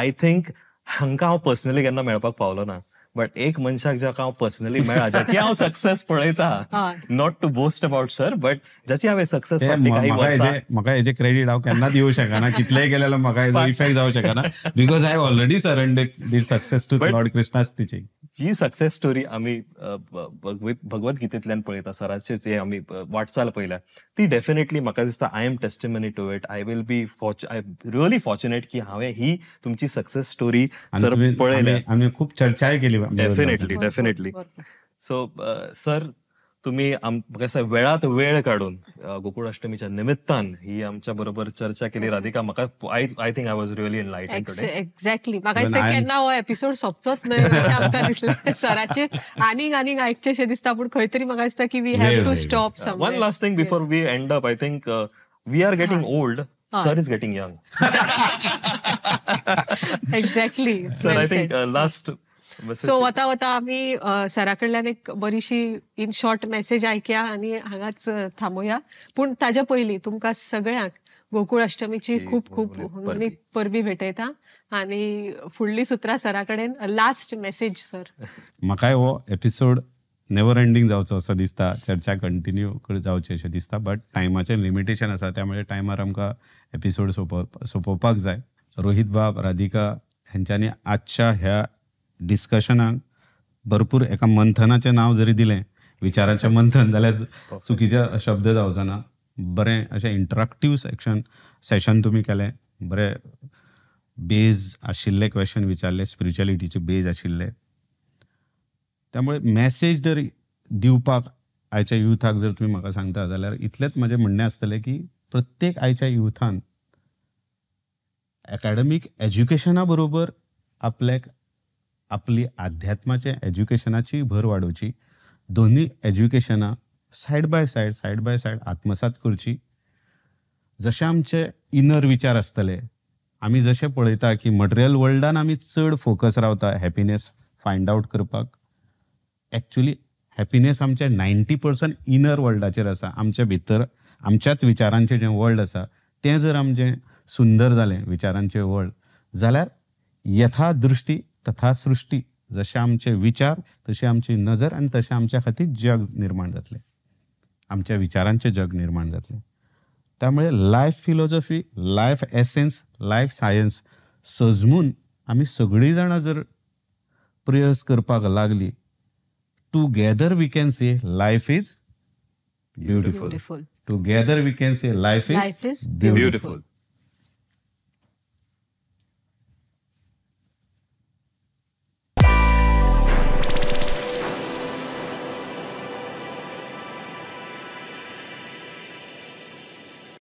I think हांकां हांव पर्सनली केन्ना मेळपाक पावलो ना, बट एक मनशाक जाका हांव पर्सनली मेळ्ळा, जाची हांव सक्सेस पळयता, not to boast about sir, but जाची हांवें सक्सेस म्हाका हेजे क्रेडीट हांव केन्ना दिवं शकना, कितलेय केलें म्हाका हेजो इफेक्ट जावं शकना, because I already surrendered this success to Lord Krishna's teaching. Ji success story आमी भगवद्गीतेंतल्यान पळयता, सराचेच हे आमी वाटचाल पळयल्या, ती डेफिनेटली म्हाका दिसता I am testimony to it. I will be I really fortunate की हांवें ही तुमची सक्सेस स्टोरी सर पळयल्या. आमी खूब चर्चाय केली. Definitely definitely. सो सर तुम्ही म्हाका वेळात वेळ काढून गोकुळ अष्टमीच्या निमित्तान ही आमच्या बरोबर चर्चा केली. राधिका, म्हाका I think I was really enlightened today. Exactly. म्हाका दिसता केन्ना हो एपिसोड सोंपचोच न्हय अशें आमकां दिसलें. सराचे आनीक आनीक आयकचें दिसता, पूण खंय तरी म्हाका दिसता की we have to stop somewhere. One last thing before we end up, I think we are getting old, sir is getting young. Exactly sir. I think last so वता वता आमी सरा कडल्यान एक बरीशी इन शॉर्ट मेसेज आयकया आनी हांगाच थांबोया. पूण ताज्या पयलीं तुमकां सगळ्यांक गोकुळ अष्टमीची खूब खूब परबी भेटयता आनी फुडली सुत्रां सरा कडेन. Last message sir. म्हाकाय हो एपिसोड नेवर एंडींग जावचो असो दिसता, चर्चा कंटिन्यू जावची अशें दिसता, बट टायमाचें लिमिटेशन आसा, त्यामुळे टायमार आमकां एपिसोड सोंपोवपाक जाय. रोहित बाब, राधिका हेंच्यांनी आजच्या ह्या डिस्कशनाक भरपूर एका मंथनाचें नांव जरी दिलें, विचारांचें मंथन जाल्यार चुकीचे शब्द जावचो ना. बरें अशें इंटराक्टीव सेशन तुमी केलें, बरें बेज आशिल्ले क्वेश्चन विचारले, स्पिरिच्युअलिटीचे बेज आशिल्ले. त्यामुळे मॅसेज जर दिवपाक आयच्या युथाक जर तुमी म्हाका सांगता जाल्यार इतलेंच म्हजें म्हणणें आसतलें की प्रत्येक आयच्या युथान एकाडमीक एज्युकेशना बरोबर आपल्याक आपली अध्यात्माचे एज्युकेशनाची भर वाडोवची. दोन्ही एज्युकेशनां side by side, side by side आत्मसात करची. जशे आमचे इनर विचार आसतले, आमी जशे पळयता की मटेरियल वर्ल्डान आमी चड फोकस रावता हॅपिनेस फायंड आवट करपाक, एक्चुली हॅपिनेस आमच्या 90% इनर वर्ल्डाचेर आसा. आमच्या भितर आमच्याच विचारांचें जें वर्ल्ड आसा तें जर आमचें सुंदर जालें विचारांचें वर्ल्ड जाल्यार यथा दृश्टी तथा सृश्टी, जशे आमचे विचार तशी आमची नजर आनी तशें आमच्या खातीर जग निर्माण जातलें, आमच्या विचारांचें जग निर्माण जातलें. त्यामुळे life philosophy, life essence, life science सजमून आमी सगळीं जाणां जर प्रयास करपाक लागली, together we can say life is beautiful. Together we can say life is beautiful.